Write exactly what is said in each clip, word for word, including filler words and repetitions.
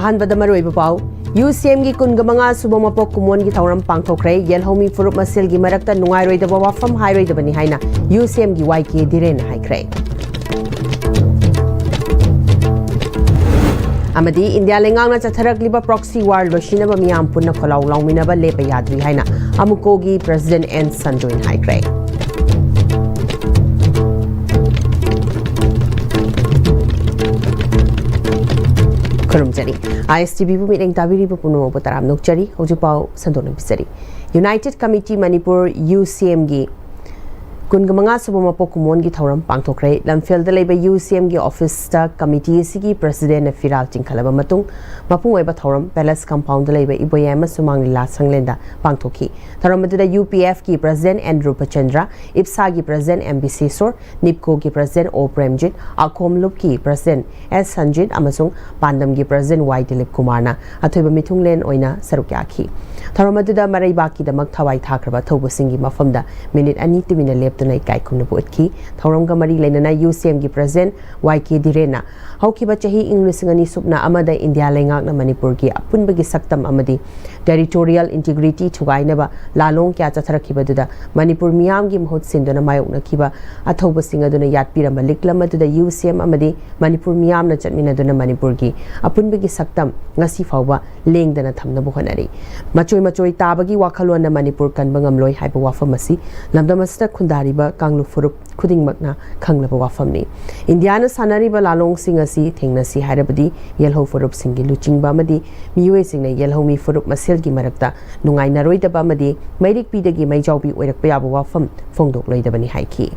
ꯑꯍꯥꯟꯕꯗ ꯃꯔꯨꯑꯣꯏꯕ ꯄꯥꯎ꯫ ꯌꯨ ꯁꯤ ꯑꯦꯝꯒꯤ ꯀꯨꯟꯒ ꯃꯉꯥ ꯁꯨꯕ ꯃꯄꯣꯛ ꯀꯨꯝꯑꯣꯟꯒꯤ ꯊꯧꯔꯝ ꯄꯥꯡꯊꯣꯛꯈ꯭ꯔꯦ꯫ ꯌꯦꯜꯍꯧꯃꯤ ꯐꯨꯔꯨꯞ ꯃꯁꯦꯜꯒꯤ ꯃꯔꯛꯇ ꯅꯨꯡꯉꯥꯏꯔꯣꯏꯗꯕ ꯋꯥꯐꯝ ꯍꯥꯏꯔꯣꯏꯗꯕꯅꯤ ꯍꯥꯏꯅ ꯌꯨ ꯁꯤ ꯑꯦꯝꯒꯤ ꯋꯥꯏ ꯀꯦ ꯙꯤꯔꯦꯟꯅ ꯍꯥꯏꯈ꯭ꯔꯦ꯫ ꯑꯃꯗꯤ ꯏꯟꯗꯤꯌꯥ ꯂꯩꯉꯥꯛꯅ ꯆꯠꯊꯔꯛꯂꯤꯕ proxy war ꯂꯣꯏꯁꯤꯟꯅꯕ ꯃꯤꯌꯥꯝ ꯄꯨꯟꯅ ꯈꯣꯜꯂꯥꯎ ꯂꯥꯎꯃꯤꯟꯅꯕ ꯂꯦꯞꯄ ꯌꯥꯗ꯭ꯔꯤ ꯍꯥꯏꯅ ꯑꯃꯨꯀꯣꯒꯤ president ꯑꯦꯟ ꯁꯟꯖꯣꯏꯅ ꯍꯥꯏꯈ꯭ꯔꯦ꯫ ꯈꯨꯔꯨꯝꯖꯔꯤ꯫ ꯑꯥꯏ ꯑꯦꯁ ꯇꯤ ꯚꯤꯕꯨ ꯃꯤꯠꯌꯦꯡ ꯇꯥꯕꯤꯔꯤꯕ ꯄꯨꯝꯅꯃꯛꯄꯨ ꯇꯔꯥꯝꯅ ꯑꯣꯛꯆꯔꯤ꯫ ꯍꯧꯖꯤꯛ ꯄꯥꯎ ꯁꯟꯗꯣꯛꯅ ꯄꯤꯖꯔꯤ꯫ United Committee Manipur, ꯌꯨ ꯁꯤ ꯑꯦꯝꯒꯤ ꯀꯨꯟꯒ ꯃꯉꯥ ꯁꯨꯕ ꯃꯄꯣꯛ ꯀꯨꯝꯑꯣꯟꯒꯤ ꯊꯧꯔꯝ ꯄꯥꯡꯊꯣꯛꯈ꯭ꯔꯦ꯫ ꯂꯝꯐꯦꯜꯗ ꯂꯩꯕ ꯌꯨ ꯁꯤ ꯑꯦꯝꯒꯤ officeꯇ committee ꯑꯁꯤꯒꯤ presidentꯅ ꯐꯤꯔꯥꯜ ꯆꯤꯡꯈꯠꯂꯕ ꯃꯇꯨꯡ, ꯃꯄꯨꯡ ꯑꯣꯏꯕ ꯊꯧꯔꯝ Palace compoundꯗ ꯂꯩꯕ ꯏꯕꯣꯌꯥꯏꯃ ꯁꯨꯃꯥꯡ ꯂꯤꯂꯥ ꯁꯪꯂꯦꯟꯗ ꯄꯥꯡꯊꯣꯛꯈꯤ꯫ ꯊꯧꯔꯝ ꯑꯗꯨꯗ ꯌꯨ ꯄꯤ ꯑꯦꯐꯀꯤ president ꯑꯦꯟ ꯔꯨꯄꯆꯟꯗ꯭ꯔ, ꯏꯞꯁꯥꯒꯤ president ꯑꯦꯝ ꯕꯤꯁꯦꯁꯣꯔ, ꯅꯤꯞꯀꯣꯒꯤ president ꯑꯣ ꯄ꯭ꯔꯦꯝꯖꯤꯠ, ꯑꯈꯣꯝ ꯂꯨꯞꯀꯤ president ꯑꯦꯁ ꯁꯟꯖꯤꯠ ꯑꯃꯁꯨꯡ ꯄꯥꯟꯗꯝꯒꯤ president ꯋꯥꯏ ꯗꯤꯂꯤꯞ ꯀꯨꯃꯥꯔꯅ ꯑꯊꯣꯏꯕ ꯃꯤꯊꯨꯡꯂꯦꯟ ꯑꯣꯏꯅ ꯁꯔꯨꯛ ꯌꯥꯈꯤ꯫ ꯊꯧꯔꯝ ꯑꯗꯨꯗ ꯃꯔꯩꯕꯥꯛꯀꯤꯗꯃꯛ ꯊꯋꯥꯏ ꯊꯥꯈ꯭ꯔꯕ ꯑꯊꯧꯕꯁꯤꯡꯒꯤ ꯃꯐꯝꯗ minute ꯑꯅꯤ ꯇꯨꯃꯤꯟꯅ ꯂꯦꯞꯇꯨꯅ ꯏꯀꯥꯏ ꯈꯨꯝꯅꯕ ꯎꯠꯈꯤ꯫ ꯊꯧꯔꯝꯒ ꯃꯔꯤ ꯂꯩꯅꯅ ꯌꯨ ꯁꯤ ꯑꯦꯝꯒꯤ president ꯋꯥꯏ ꯀꯦ ꯙꯤꯔꯦꯟꯅ ꯍꯧꯈꯤꯕ ꯆꯍꯤ ꯏꯪ ꯂꯤꯁꯤꯡ ꯑꯅꯤ ꯁꯨꯞꯅ ꯑꯃꯗ ꯏꯟꯗꯤꯌꯥ ꯂꯩꯉꯥꯛꯅ ꯃꯅꯤꯄꯨꯔꯒꯤ ꯑꯄꯨꯟꯕꯒꯤ ꯁꯛꯇꯝ ꯑꯃꯗꯤ territorial integrity ꯊꯨꯒꯥꯏꯅꯕ ꯂꯥꯂꯣꯡ ꯀꯌꯥ ꯆꯠꯊꯔꯛꯈꯤꯕꯗꯨꯗ ꯃꯅꯤꯄꯨꯔ ꯃꯤꯌꯥꯝꯒꯤ ꯃꯍꯨꯠ ꯁꯤꯟꯗꯨꯅ ꯃꯥꯌꯣꯛꯅꯈꯤꯕ ꯑꯊꯧꯕꯁꯤꯡ ꯑꯗꯨꯅ ꯌꯥꯠꯄꯤꯔꯝꯕ ꯂꯤꯛꯂꯝ ꯑꯗꯨꯗ ꯌꯨ ꯁꯤ ꯑꯦꯝ ꯑꯃꯗꯤ ꯃꯅꯤꯄꯨꯔ ꯃꯤꯌꯥꯝꯅ ꯆꯠꯃꯤꯟꯅꯗꯨꯅ ꯃꯅꯤꯄꯨꯔꯒꯤ ꯑꯄꯨꯟꯕꯒꯤ ꯁꯛꯇꯝ ꯉꯁꯤ ꯐꯥꯎꯕ ꯂꯦꯡꯗꯅ ꯊꯝꯅꯕ ꯍꯣꯠꯅꯔꯤ꯫ ꯃꯆꯣꯏ ꯃꯆꯣꯏ ꯇꯥꯕꯒꯤ ꯋꯥꯈꯜꯂꯣꯟꯅ ꯃꯅꯤꯄꯨꯔ ꯀꯟꯕ ꯉꯝꯂꯣꯏ ꯍꯥꯏꯕ ꯋꯥꯐꯝ ꯑꯁꯤ ꯂꯝꯗꯝ ꯑꯁꯤꯗ ꯈꯨꯟꯗꯥꯔꯤꯕ ꯀꯥꯡꯂꯨꯞ ꯐꯨꯔꯨꯞ ꯈꯨꯗꯤꯡꯃꯛꯅ ꯈꯪꯂꯕ ꯋꯥꯐꯝꯅꯤ꯫ ꯏꯟꯗꯤꯌꯥꯅ ꯁꯥꯟꯅꯔꯤꯕ ꯂꯥꯂꯣꯡꯁꯤꯡ ꯑꯁꯤ ꯊꯦꯡꯅꯁꯤ ꯍꯥꯏꯔꯕꯗꯤ ꯌꯦꯜꯍꯧ ꯐꯨꯔꯨꯞꯁꯤꯡꯒꯤ ꯂꯨꯆꯤꯡꯕ ꯑꯃꯗꯤ ꯃꯤꯑꯣꯏꯁꯤꯡꯅ ꯌꯦꯜꯍꯧꯃꯤ ꯐꯨꯔꯨꯞ ꯃꯁꯦꯜꯒꯤ ꯃꯔꯛꯇ ꯅꯨꯡꯉꯥꯏꯅꯔꯣꯏꯗꯕ ꯑꯃꯗꯤ ꯃꯩꯔꯤꯛꯄꯤꯗꯒꯤ ꯃꯩꯖꯥꯎꯕꯤ ꯑꯣꯏꯔꯛꯄ ꯌꯥꯕ ꯋꯥꯐꯝ ꯐꯣꯡꯗꯣꯛꯂꯣꯏꯗꯕꯅꯤ ꯍꯥꯏꯈꯤ꯫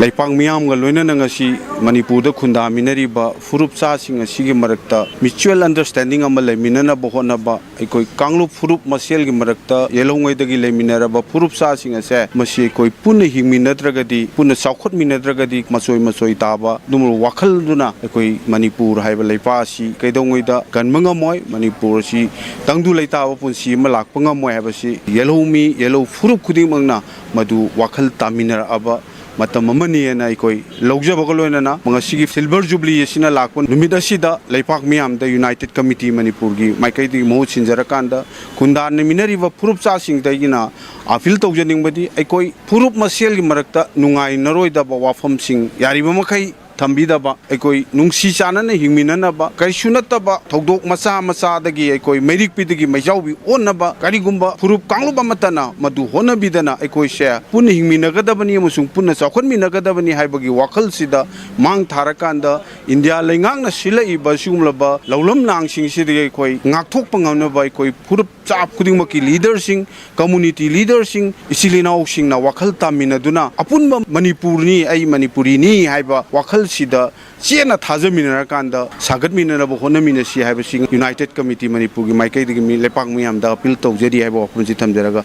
ꯂꯩꯄꯥꯛ ꯃꯤꯌꯥꯝꯒ ꯂꯣꯏꯅꯅ ꯉꯁꯤ ꯃꯅꯤꯄꯨꯔꯗ ꯈꯨꯟꯗꯥꯃꯤꯟꯅꯔꯤꯕ ꯐꯨꯔꯨꯞꯆꯥꯁꯤꯡ ꯑꯁꯤꯒꯤ ꯃꯔꯛꯇ mutual understanding ꯑꯃ ꯂꯩꯃꯤꯟꯅꯅꯕ ꯍꯣꯠꯅꯕ, ꯑꯩꯈꯣꯏ ꯀꯥꯡꯂꯨꯞ ꯐꯨꯔꯨꯞ ꯃꯁꯦꯜꯒꯤ ꯃꯔꯛꯇ ꯌꯦꯜꯍꯧꯉꯩꯗꯒꯤ ꯂꯩꯃꯤꯟꯅꯔꯕ ꯐꯨꯔꯨꯞꯆꯥꯁꯤꯡ ꯑꯁꯦ ꯃꯁꯤ ꯑꯩꯈꯣꯏ ꯄꯨꯟꯅ ꯍꯤꯡꯃꯤꯟꯅꯗ꯭ꯔꯒꯗꯤ, ꯄꯨꯟꯅ ꯆꯥꯎꯈꯠꯃꯤꯟꯅꯗ꯭ꯔꯒꯗꯤ ꯃꯆꯣꯏ ꯃꯆꯣꯏ ꯇꯥꯕ ꯑꯗꯨꯒꯨꯝꯂꯕ ꯋꯥꯈꯜꯗꯨꯅ ꯑꯩꯈꯣꯏ ꯃꯅꯤꯄꯨꯔ ꯍꯥꯏꯕ ꯂꯩꯄꯥꯛ ꯑꯁꯤ ꯀꯩꯗꯧꯉꯩꯗ ꯀꯟꯕ ꯉꯝꯃꯣꯏ꯫ ꯃꯅꯤꯄꯨꯔ ꯑꯁꯤ ꯇꯪꯗꯨ ꯂꯩꯇꯥꯕ ꯄꯨꯟꯁꯤ ꯑꯃ ꯂꯥꯛꯄ ꯉꯝꯃꯣꯏ ꯍꯥꯏꯕꯁꯤ ꯌꯦꯜꯍꯧꯃꯤ, ꯌꯦꯜꯍꯧ ꯐꯨꯔꯨꯞ ꯈꯨꯗꯤꯡꯃꯛꯅ ꯃꯗꯨ ꯋꯥꯈꯜ ꯇꯥꯃꯤꯟꯅꯔꯛꯑꯕ ꯃꯇꯝ ꯑꯃꯅꯤꯅ ꯑꯩꯈꯣꯏ ꯂꯧꯖꯕꯒ ꯂꯣꯏꯅꯅ, ꯉꯁꯤꯒꯤ Silver Jubilee ꯑꯁꯤꯅ ꯂꯥꯛꯄ ꯅꯨꯃꯤꯠ ꯑꯁꯤꯗ ꯂꯩꯄꯥꯛ ꯃꯤꯌꯥꯝꯗ United Committee ꯃꯅꯤꯄꯨꯔꯒꯤ ꯃꯥꯏꯀꯩꯗꯒꯤ ꯃꯍꯨꯠ ꯁꯤꯟꯖꯔꯀꯥꯟꯗ ꯈꯨꯟꯗꯥꯅꯃꯤꯟꯅꯔꯤꯕ ꯐꯨꯔꯨꯞꯆꯥꯁꯤꯡꯗꯒꯤꯅ appeal ꯇꯧꯖꯅꯤꯡꯕꯗꯤ, ꯑꯩꯈꯣꯏ ꯐꯨꯔꯨꯞ ꯃꯁꯦꯜꯒꯤ ꯃꯔꯛꯇ ꯅꯨꯡꯉꯥꯏꯅꯔꯣꯏꯗꯕ ꯋꯥꯐꯝꯁꯤꯡ ꯌꯥꯔꯤꯕ ꯃꯈꯩ ꯊꯝꯕꯤꯗꯕ, ꯑꯩꯈꯣꯏ ꯅꯨꯡꯁꯤ ꯆꯥꯟꯅꯅ ꯍꯤꯡꯃꯤꯟꯅꯅꯕ, ꯀꯔꯤꯁꯨ ꯅꯠꯇꯕ ꯊꯧꯗꯣꯛ ꯃꯆꯥ ꯃꯆꯥꯗꯒꯤ ꯑꯩꯈꯣꯏ ꯃꯩꯔꯤꯛꯄꯤꯗꯒꯤ ꯃꯩꯖꯥꯎꯕꯤ ꯑꯣꯟꯅꯕ, ꯀꯔꯤꯒꯨꯝꯕ ꯐꯨꯔꯨꯞ ꯀꯥꯡꯂꯨꯞ ꯑꯃꯠꯇꯅ ꯃꯗꯨ ꯍꯣꯠꯅꯕꯤꯗꯅ ꯑꯩꯈꯣꯏꯁꯦ ꯄꯨꯟꯅ ꯍꯤꯡꯃꯤꯟꯅꯒꯗꯕꯅꯤ ꯑꯃꯁꯨꯡ ꯄꯨꯟꯅ ꯆꯥꯎꯈꯠꯃꯤꯟꯅꯒꯗꯕꯅꯤ ꯍꯥꯏꯕꯒꯤ ꯋꯥꯈꯜꯁꯤꯗ ꯃꯥꯡ ꯊꯥꯔꯀꯥꯟꯗ, ꯏꯟꯗꯤꯌꯥ ꯂꯩꯉꯥꯛꯅ ꯁꯤꯜꯂꯛꯏꯕ ꯁꯤꯒꯨꯝꯂꯕ ꯂꯧꯂꯝ ꯂꯥꯡꯁꯤꯡꯁꯤꯗꯒꯤ ꯑꯩꯈꯣꯏ ꯉꯥꯛꯊꯣꯛꯄ ꯉꯝꯅꯕ, ꯑꯩꯈꯣꯏ ꯐꯨꯔꯨꯞ ꯆꯥꯞ ꯈꯨꯗꯤꯡꯃꯛꯀꯤ ꯂꯤꯗꯔꯁꯤꯡ, ꯀꯝꯃꯨꯅꯤꯇꯤ ꯂꯤꯗꯔꯁꯤꯡ, ꯏꯆꯤꯜ ꯏꯅꯥꯎꯁꯤꯡꯅ ꯋꯥꯈꯜ ꯇꯥꯃꯤꯟꯅꯗꯨꯅ ꯑꯄꯨꯟꯕ ꯃꯅꯤꯄꯨꯔꯅꯤ, ꯑꯩ ꯃꯅꯤꯄꯨꯔꯤꯅꯤ ꯍꯥꯏꯕ ꯋꯥꯈꯜꯁꯤꯗ ꯆꯦꯠꯅ ꯊꯥꯖꯃꯤꯟꯅꯔꯀꯥꯟꯗ ꯁꯥꯒꯠꯃꯤꯟꯅꯅꯕ ꯍꯣꯠꯅꯃꯤꯟꯅꯁꯤ ꯍꯥꯏꯕꯁꯤ United Committee ꯃꯅꯤꯄꯨꯔꯒꯤ ꯃꯥꯏꯀꯩꯗꯒꯤ ꯃꯤ ꯂꯩꯄꯥꯛ ꯃꯤꯌꯥꯝꯗ appeal ꯇꯧꯖꯔꯤ ꯍꯥꯏꯕ ꯋꯥꯐꯝꯁꯤ ꯊꯝꯖꯔꯒ,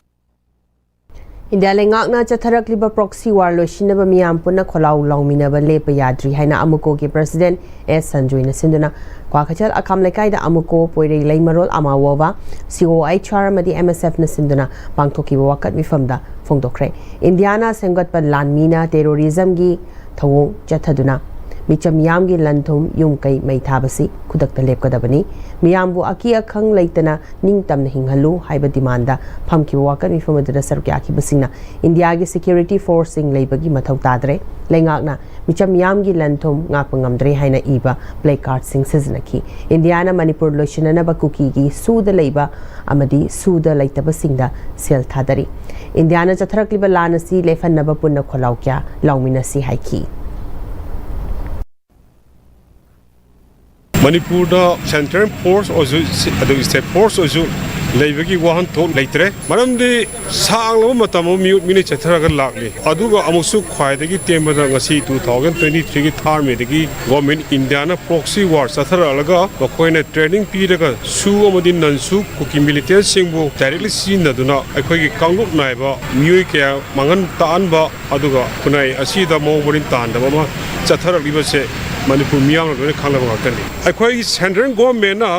ꯏꯟꯗꯤꯌꯥ ꯂꯩꯉꯥꯛꯅ ꯆꯠꯊꯔꯛꯂꯤꯕ proxy war ꯂꯣꯏꯁꯤꯟꯅꯕ ꯃꯤꯌꯥꯝ ꯄꯨꯟꯅ ꯈꯣꯜꯂꯥꯎ ꯂꯥꯎꯃꯤꯟꯅꯕ ꯂꯦꯞꯄ ꯌꯥꯗ꯭ꯔꯤ ꯍꯥꯏꯅ ꯑꯃꯨꯀꯣꯒꯤ president ꯑꯦꯁ ꯁꯟꯖꯣꯏꯅ ꯁꯤꯟꯗꯨꯅ ꯀ꯭ꯋꯥꯀꯩꯊꯦꯜ ꯑꯀꯥꯝ ꯂꯩꯀꯥꯏꯗ ꯑꯃꯨꯀꯣ, ꯄꯣꯏꯔꯩ ꯂꯩꯃꯔꯣꯜ ꯑꯃꯥꯋꯣꯕ, C O H R ꯑꯃꯗꯤ M S F ꯅ ꯁꯤꯟꯗꯨꯅ ꯄꯥꯡꯊꯣꯛꯈꯤꯕ ꯋꯥꯀꯠ ꯃꯤꯐꯝꯗ ꯐꯣꯡꯗꯣꯛꯈ꯭ꯔꯦ꯫ ꯏꯟꯗꯤꯌꯥꯅ ꯁꯦꯝꯒꯠꯄ ꯂꯥꯟꯃꯤꯅ terrorism ꯒꯤ ꯊꯧꯑꯣꯡ ꯆꯠꯊꯗꯨꯅ ꯃꯤꯆꯝ ꯃꯤꯌꯥꯝꯒꯤ ꯂꯟ ꯊꯨꯝ, ꯌꯨꯝ ꯀꯩ ꯃꯩ ꯊꯥꯕꯁꯤ ꯈꯨꯗꯛꯇ ꯂꯦꯞꯀꯗꯕꯅꯤ꯫ ꯃꯤꯌꯥꯝꯕꯨ ꯑꯀꯤ ꯑꯈꯪ ꯂꯩꯇꯅ ꯅꯤꯡꯇꯝꯅ ꯍꯤꯡꯍꯜꯂꯨ ꯍꯥꯏꯕ demand ꯗ ꯐꯝꯈꯤꯕ ꯋꯥꯀꯠ ꯃꯤꯐꯝ ꯑꯗꯨꯗ ꯁꯔꯨꯛ ꯌꯥꯈꯤꯕꯁꯤꯡꯅ ꯏꯟꯗꯤꯌꯥꯒꯤ security force ꯁꯤꯡ ꯂꯩꯕꯒꯤ ꯃꯊꯧ ꯇꯥꯗ꯭ꯔꯦ, ꯂꯩꯉꯥꯛꯅ ꯃꯤꯆꯝ ꯃꯤꯌꯥꯝꯒꯤ ꯂꯟ ꯊꯨꯝ ꯉꯥꯛꯄ ꯉꯝꯗ꯭ꯔꯦ ꯍꯥꯏꯅ ꯏꯕ placard ꯁꯤꯡ ꯁꯤꯖꯤꯟꯅꯈꯤ꯫ ꯏꯟꯗꯤꯌꯥꯅ ꯃꯅꯤꯄꯨꯔ ꯂꯣꯏꯁꯤꯟꯅꯅꯕ ꯀꯨꯀꯤꯒꯤ ꯁꯨꯗ ꯂꯩꯕ ꯑꯃꯗꯤ ꯁꯨꯗ ꯂꯩꯇꯕꯁꯤꯡꯗ ꯁꯦꯜ ꯊꯥꯗꯔꯤ꯫ ꯏꯟꯗꯤꯌꯥꯅ ꯆꯠꯊꯔꯛꯂꯤꯕ ꯂꯥꯟ ꯑꯁꯤ ꯂꯦꯞꯍꯟꯅꯕ ꯄꯨꯟꯅ ꯈꯣꯜꯂꯥꯎ ꯀꯌꯥ ꯂꯥꯎꯃꯤꯟꯅꯁꯤ ꯍꯥꯏꯈꯤ꯫ ꯃꯅꯤꯄꯨꯔꯗ central force ꯑꯣꯏꯔꯁꯨ ꯑꯗꯨꯒ state force ꯑꯣꯏꯔꯁꯨ ꯂꯩꯕꯒꯤ ꯋꯥꯍꯟꯊꯣꯛ ꯂꯩꯇ꯭ꯔꯦ꯫ ꯃꯔꯝꯗꯤ ꯁꯥꯡꯂꯕ ꯃꯇꯝ ꯑꯃ ꯃꯤꯑꯣꯏ ꯃꯤꯅ ꯆꯠꯊꯔꯒ ꯂꯥꯛꯂꯤ꯫ ꯑꯗꯨꯒ ꯑꯃꯨꯛꯁꯨ ꯈ꯭ꯋꯥꯏꯗꯒꯤ ꯇꯦꯟꯕꯗ ꯉꯁꯤ two thousand twenty three ꯒꯤ ꯊꯥꯔ ꯃꯦꯗꯒꯤ government ꯏꯟꯗꯤꯌꯥꯅ proxy war ꯆꯠꯊꯔꯛꯂꯒ ꯃꯈꯣꯏꯅ training ꯄꯤꯔꯒ ꯁꯨ ꯑꯃꯗꯤ ꯅꯟ ꯁꯨ ꯀꯨꯀꯤ militant ꯁꯤꯡꯕꯨ directly ꯁꯤꯖꯤꯟꯅꯗꯨꯅ ꯑꯩꯈꯣꯏꯒꯤ ꯀꯥꯡꯂꯨꯞ ꯅꯥꯏꯕ ꯃꯤꯑꯣꯏ ꯀꯌꯥ ꯃꯥꯡꯍꯟ ꯇꯥꯛꯍꯟꯕ ꯑꯗꯨꯒ ꯈꯨꯟꯅꯥꯏ ꯑꯁꯤꯗ ꯃꯑꯣꯡ ꯃꯔꯤꯟ ꯇꯥꯍꯟꯗꯕ ꯑꯃ ꯆꯠꯊꯔꯛꯂꯤꯕꯁꯦ ꯃꯅꯤꯄꯨꯔ ꯃꯤꯌꯥꯝꯅ ꯂꯣꯏꯅ ꯈꯪꯂꯕ ꯉꯥꯛꯇꯅꯤ꯫ ꯑꯩꯈꯣꯏꯒꯤ central government ꯅ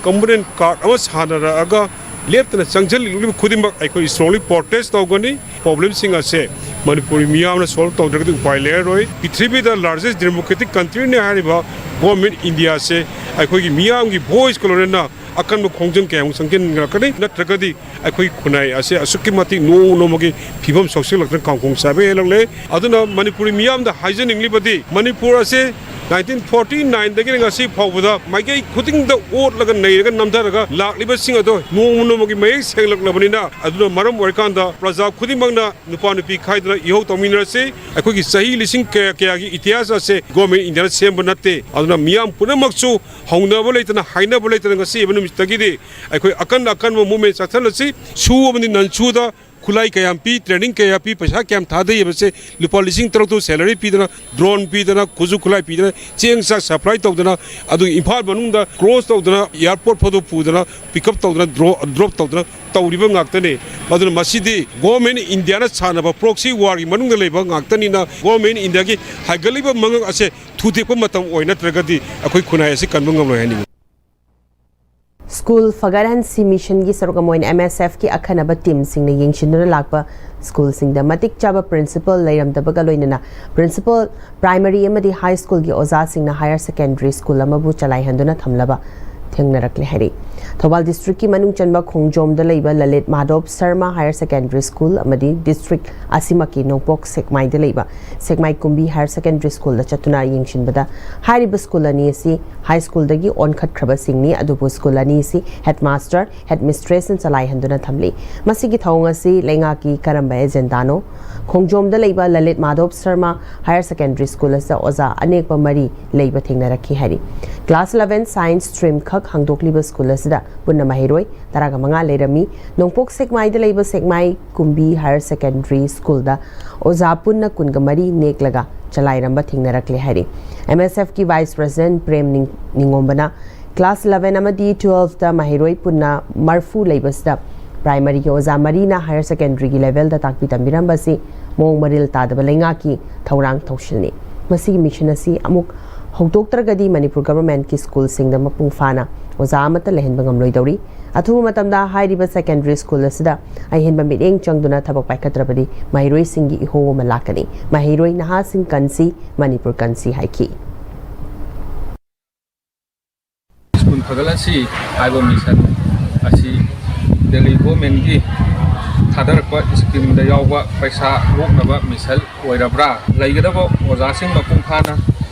component card ꯑꯃ ꯁꯥꯟꯅꯔꯛꯑꯒ ꯂꯦꯞꯇꯅ ꯆꯪꯁꯤꯜꯂꯛꯂꯤꯕ ꯈꯨꯗꯤꯡꯃꯛ ꯑꯩꯈꯣꯏ strongly protest ꯇꯧꯒꯅꯤ꯫ Problem ꯁꯤꯡ ꯑꯁꯦ ꯃꯅꯤꯄꯨꯔꯤ ꯃꯤꯌꯥꯝꯅ ꯁꯣꯜꯕ ꯇꯧꯗ꯭ꯔꯒꯗꯤ ꯎꯄꯥꯏ ꯂꯩꯔꯔꯣꯏ꯫ ꯄ꯭ꯔꯤꯊꯤꯕꯤꯗ ꯂꯥꯔꯖꯦꯁ ꯗꯦꯃꯣꯀ꯭ꯔꯦꯇꯤꯛ ꯀꯟꯇ꯭ꯔꯤꯅꯤ ꯍꯥꯏꯔꯤꯕ ꯒꯣꯔꯃꯦꯟ ꯏꯟꯗꯤꯌꯥꯁꯦ ꯑꯩꯈꯣꯏꯒꯤ ꯃꯤꯌꯥꯝꯒꯤ ꯚꯣꯏꯁꯀ ꯂꯣꯏꯅꯅ ꯑꯀꯟꯕ ꯈꯣꯡꯖꯪ ꯀꯌꯥ ꯑꯃꯨꯛ ꯆꯪꯁꯤꯟꯅꯔꯛꯀꯅꯤ꯫ ꯅꯠꯇ꯭ꯔꯒꯗꯤ ꯑꯩꯈꯣꯏ ꯈꯨꯟꯅꯥꯏ ꯑꯁꯦ ꯑꯁꯨꯛꯀꯤ ꯃꯇꯤꯛ ꯅꯣꯡ ꯅꯣꯡꯃꯒꯤ ꯐꯤꯕꯝ ꯁꯣꯛꯆꯤꯜꯂꯛꯇꯅ ꯀꯥꯡꯈꯣꯡ ꯆꯥꯏꯕ ꯍꯦꯜꯂꯛꯂꯦ꯫ ꯑꯗꯨꯅ ꯃꯅꯤꯄꯨꯔꯤ ꯃꯤꯌꯥꯝꯗ ꯍꯥꯏꯖꯅꯤꯡꯂꯤꯕꯗꯤ, ꯃꯅꯤꯄꯨꯔ ꯑꯁꯦ ꯅꯥꯏꯟꯇꯤꯟ ꯐꯣꯔꯇꯤ ꯅꯥꯏꯟꯗꯒꯤꯅ ꯉꯁꯤ ꯐꯥꯎꯕꯗ ꯃꯥꯏꯀꯩ ꯈꯨꯗꯤꯡꯗ ꯑꯣꯠꯂꯒ ꯅꯩꯔꯒ ꯅꯝꯊꯔꯒ ꯂꯥꯛꯂꯤꯕꯁꯤꯡ ꯑꯗꯣ ꯅꯣꯡꯃ ꯅꯣꯡꯃꯒꯤ ꯃꯌꯦꯛ ꯁꯦꯡꯂꯛꯂꯕꯅꯤꯅ, ꯑꯗꯨꯅ ꯃꯔꯝ ꯑꯣꯏꯔꯀꯥꯟꯗ ꯄ꯭ꯔꯖꯥ ꯈꯨꯗꯤꯡꯃꯛꯅ ꯅꯨꯄꯥ ꯅꯨꯄꯤ ꯈꯥꯏꯗꯅ ꯏꯍꯧ ꯇꯧꯃꯤꯟꯅꯔꯁꯤ꯫ ꯑꯩꯈꯣꯏꯒꯤ ꯆꯍꯤ ꯂꯤꯁꯤꯡ ꯀꯌꯥ ꯀꯌꯥꯒꯤ ꯏꯇꯤꯍꯥꯁ ꯑꯁꯦ ꯒꯣꯔꯃꯦꯟ ꯏꯟꯗꯤꯌꯥꯅ ꯁꯦꯝꯕ ꯅꯠꯇꯦ꯫ ꯑꯗꯨꯅ ꯃꯤꯌꯥꯝ ꯄꯨꯝꯅꯃꯛꯁꯨ ꯍꯧꯅꯕ ꯂꯩꯇꯅ, ꯍꯥꯏꯅꯕ ꯂꯩꯇꯅ ꯉꯁꯤ ꯑꯣꯏꯕ ꯅꯨꯃꯤꯠꯇꯒꯤꯗꯤ ꯑꯩꯈꯣꯏ ꯑꯀꯟ ꯑꯀꯟꯕ ꯃꯨꯞꯃꯦꯟ ꯆꯠꯊꯍꯜꯂꯁꯤ꯫ ꯁꯨ ꯑꯃꯗꯤ ꯅꯟ ꯁꯨꯗ ꯈꯨꯠꯂꯥꯏ ꯀꯌꯥꯝ ꯄꯤ, ꯇ꯭ꯔꯦꯅꯤꯡ ꯀꯌꯥ ꯄꯤ, ꯄꯩꯁꯥ ꯀꯌꯥꯝ ꯊꯥꯗꯩ ꯍꯥꯏꯕꯁꯦ, ꯂꯨꯄꯥ ꯂꯤꯁꯤꯡ ꯇꯔꯨꯛ ꯇꯔꯨꯛ ꯁꯦꯂꯔꯤ ꯄꯤꯗꯅ, ꯗ꯭ꯔꯣꯟ ꯄꯤꯗꯅ, ꯈꯨꯠꯁꯨ ꯈꯨꯠꯂꯥꯏ ꯄꯤꯗꯅ, ꯆꯦꯡ ꯆꯥꯛ ꯁꯄ꯭ꯂꯥꯏ ꯇꯧꯗꯅ, ꯑꯗꯨꯒ ꯏꯝꯐꯥꯜ ꯃꯅꯨꯡꯗ ꯀ꯭ꯔꯣꯁ ꯇꯧꯗꯅ, ꯑꯦꯌꯥꯔꯄꯣꯔꯠ ꯐꯥꯎꯗ ꯄꯨꯗꯅ, ꯄꯤꯛ ꯑꯞ ꯇꯧꯗꯅ, ꯗ꯭ꯔꯣ-, ꯗ꯭ꯔꯣꯞ ꯇꯧꯗꯅ ꯇꯧꯔꯤꯕ ꯉꯥꯛꯇꯅꯤ꯫ ꯑꯗꯨꯅ ꯃꯁꯤꯗꯤ ꯒꯣꯔꯃꯦꯟ ꯏꯟꯗꯤꯌꯥꯅ ꯁꯥꯟꯅꯕ ꯄ꯭ꯔꯣꯛꯁꯤ ꯋꯥꯔꯒꯤ ꯃꯅꯨꯡꯗ ꯂꯩꯕ ꯉꯥꯛꯇꯅꯤꯅ, ꯒꯣꯔꯃꯦꯟ ꯏꯟꯗꯤꯌꯥꯒꯤ ꯍꯥꯏꯒꯠꯂꯤꯕ ꯃꯉꯛ ꯑꯁꯦ ꯊꯨꯗꯦꯛꯄ ꯃꯇꯝ ꯑꯣꯏ, ꯅꯠꯇ꯭ꯔꯒꯗꯤ ꯑꯩꯈꯣꯏ ꯈꯨꯟꯅꯥꯏ ꯑꯁꯤ ꯀꯟꯕ ꯉꯝꯂꯣꯏ ꯍꯥꯏꯅꯤꯡꯏ꯫ ꯁ꯭ꯀꯨꯜ ꯐꯒꯠꯍꯟꯁꯤ ꯃꯤꯁꯟꯒꯤ ꯁꯔꯨꯛ ꯑꯃ ꯑꯣꯏꯅ ꯑꯦꯝ ꯑꯦꯁ ꯑꯦꯐꯀꯤ ꯑꯈꯟꯅꯕ ꯇꯤꯝꯁꯤꯡꯅ ꯌꯦꯡꯁꯤꯟꯗꯨꯅ ꯂꯥꯛꯄ ꯁ꯭ꯀꯨꯜꯁꯤꯡꯗ ꯃꯇꯤꯛ ꯆꯥꯕ ꯄ꯭ꯔꯤꯟꯁꯤꯄꯜ ꯂꯩꯔꯝꯗꯕꯒ ꯂꯣꯏꯅꯅ ꯄ꯭ꯔꯤꯟꯁꯤꯄꯜ, ꯄ꯭ꯔꯥꯏꯃꯔꯤ ꯑꯃꯗꯤ ꯍꯥꯏ ꯁ꯭ꯀꯨꯜꯒꯤ ꯑꯣꯖꯥꯁꯤꯡꯅ ꯍꯥꯌꯔ ꯁꯦꯀꯦꯟꯗꯔꯤ ꯁ꯭ꯀꯨꯜ ꯑꯃꯕꯨ ꯆꯂꯥꯏꯍꯟꯗꯨꯅ ꯊꯝꯂꯕ ꯊꯦꯡꯅꯔꯛꯂꯦ ꯍꯥꯏꯔꯤ꯫ ꯊꯧꯕꯥꯜ ꯗꯤꯁꯇ꯭ꯔꯤꯛꯀꯤ ꯃꯅꯨꯡ ꯆꯟꯕ ꯈꯣꯡꯖꯣꯝꯗ ꯂꯩꯕ Lalit Madhab Sharma higher secondary school ꯑꯃꯗꯤ ꯗꯤꯁꯇ꯭ꯔꯤꯛ ꯑꯁꯤꯃꯛꯀꯤ ꯅꯣꯡꯄꯣꯛ ꯁꯦꯛꯃꯥꯏꯗ ꯂꯩꯕ ꯁꯦꯛꯃꯥꯏ ꯀꯨꯝꯕꯤ ꯍꯥꯌꯔ ꯁꯦꯀꯦꯟꯗꯔꯤ ꯁ꯭ꯀꯨꯜꯗ ꯆꯠꯇꯨꯅ ꯌꯦꯡꯁꯤꯟꯕꯗ, ꯍꯥꯏꯔꯤꯕ ꯁ꯭ꯀꯨꯜ ꯑꯅꯤ ꯑꯁꯤ ꯍꯥꯏ ꯁ꯭ꯀꯨꯜꯗꯒꯤ ꯑꯣꯟꯈꯠꯈ꯭ꯔꯕꯁꯤꯡꯅꯤ, ꯑꯗꯨꯕꯨ ꯁ꯭ꯀꯨꯜ ꯑꯅꯤ ꯑꯁꯤ ꯍꯦꯗꯃꯥꯁꯇꯔ, ꯍꯦꯗꯃꯤꯁꯇ꯭ꯔꯦꯁꯅ ꯆꯂꯥꯏꯍꯟꯗꯨꯅ ꯊꯝꯂꯤ꯫ ꯃꯁꯤꯒꯤ ꯊꯧꯑꯣꯡ ꯑꯁꯤ ꯂꯩꯉꯥꯛꯀꯤ ꯀꯔꯝꯕ ꯑꯦꯖꯦꯟꯗꯥꯅꯣ? ꯈꯣꯡꯖꯣꯝꯗ ꯂꯩꯕ Lalit Madhab Sharma higher secondary school ꯑꯁꯤꯗ ꯑꯣꯖꯥ ꯑꯅꯦꯛꯄ ꯃꯔꯤ ꯂꯩꯕ ꯊꯦꯡꯅꯔꯛꯈꯤ ꯍꯥꯏꯔꯤ꯫ ꯀ꯭ꯂꯥꯁ ꯏꯂꯦꯚꯦꯟ ꯁꯥꯏꯟꯁ ꯁ꯭ꯇ꯭ꯔꯤꯝ ꯈꯛ ꯍꯥꯡꯗꯣꯛꯂꯤꯕ ꯁ꯭ꯀꯨꯜ ꯑꯁꯤꯗ ꯄꯨꯟꯅ ꯃꯍꯩꯔꯣꯏ ꯇꯔꯥꯒ ꯃꯉꯥ ꯂꯩꯔꯝꯃꯤ꯫ ꯅꯣꯡꯄꯣꯛ ꯁꯦꯛꯃꯥꯏꯗ ꯂꯩꯕ ꯁꯦꯛꯃꯥꯏ ꯀꯨꯝꯕꯤ ꯍꯥꯌꯔ ꯁꯦꯀꯦꯟꯗꯔꯤ ꯁ꯭ꯀꯨꯜꯗ ꯑꯣꯖꯥ ꯄꯨꯟꯅ ꯀꯨꯟꯒ ꯃꯔꯤ ꯅꯦꯛꯂꯒ ꯆꯂꯥꯏꯔꯝꯕ ꯊꯦꯡꯅꯔꯛꯂꯦ ꯍꯥꯏꯔꯤ꯫ ꯑꯦꯝ ꯑꯦꯁ ꯑꯦꯐꯀꯤ ꯚꯥꯏꯁ ꯄ꯭ꯔꯁꯤꯗꯦꯟꯠ ꯄ꯭ꯔꯦꯝ ꯅꯤꯡ-, ꯅꯤꯉꯣꯝꯕꯅ ꯀ꯭ꯂꯥꯁ ꯏꯂꯦꯚꯦꯟ ꯑꯃꯗꯤ ꯇꯨꯋꯦꯜꯐꯇ ꯃꯍꯩꯔꯣꯏ ꯄꯨꯟꯅ ꯃꯔꯐꯨ ꯂꯩꯕꯁꯤꯗ ꯄ꯭ꯔꯥꯏꯃꯔꯤꯒꯤ ꯑꯣꯖꯥ ꯃꯔꯤꯅ ꯍꯥꯌꯔ ꯁꯦꯀꯦꯟꯗꯔꯤꯒꯤ ꯂꯦꯚꯦꯜꯗ ꯇꯥꯛꯄꯤ ꯇꯝꯕꯤꯔꯝꯕꯁꯤ ꯃꯑꯣꯡ ꯃꯔꯤꯜ ꯇꯥꯗꯕ ꯂꯩꯉꯥꯛꯀꯤ ꯊꯧꯔꯥꯡ ꯊꯧꯁꯤꯜꯅꯤ꯫ ꯃꯁꯤꯒꯤ ꯃꯤꯁꯟ ꯑꯁꯤ ꯑꯃꯨꯛ ꯍꯧꯗꯣꯛꯇ꯭ꯔꯒꯗꯤ ꯃꯅꯤꯄꯨꯔ ꯒꯚꯔꯟꯃꯦꯟꯠꯀꯤ ꯁ꯭ꯀꯨꯜꯁꯤꯡꯗ ꯃꯄꯨꯡ ꯐꯥꯅ ꯑꯣꯖꯥ ꯑꯃꯠꯇ ꯂꯩꯍꯟꯕ ꯉꯝꯂꯣꯏꯗꯧꯔꯤ꯫ ꯑꯊꯨꯕ ꯃꯇꯝꯗ ꯍꯥꯏꯔꯤꯕ ꯁꯦꯀꯦꯟꯗꯔꯤ ꯁ꯭ꯀꯨꯜ ꯑꯁꯤꯗ ꯑꯍꯦꯟꯕ ꯃꯤꯠꯌꯦꯡ ꯆꯪꯗꯨꯅ ꯊꯕꯛ ꯄꯥꯏꯈꯠꯇ꯭ꯔꯕꯗꯤ ꯃꯍꯩꯔꯣꯏꯁꯤꯡꯒꯤ ꯏꯍꯧ ꯑꯃ ꯂꯥꯛꯀꯅꯤ꯫ ꯃꯍꯩꯔꯣꯏ ꯅꯍꯥꯁꯤꯡ ꯀꯟꯁꯤ, ꯃꯅꯤꯄꯨꯔ ꯀꯟꯁꯤ ꯍꯥꯏꯈꯤ꯫ ꯁ꯭ꯀꯨꯜ ꯐꯒꯠꯂꯁꯤ ꯍꯥꯏꯕ ꯃꯤꯁꯟ ꯑꯁꯤ ꯗꯦꯜꯂꯤ ꯒꯣꯔꯃꯦꯟꯒꯤ ꯊꯥꯗꯔꯛꯄ ꯁ꯭ꯀꯤꯝꯗ ꯌꯥꯎꯕ ꯄꯩꯁꯥ ꯂꯣꯛꯅꯕ ꯃꯤꯁꯟ ꯑꯣꯏꯔꯕ꯭ꯔꯥ? ꯂꯩꯒꯗꯕ ꯑꯣꯖꯥꯁꯤꯡ ꯃꯄꯨꯡ ꯐꯥꯅ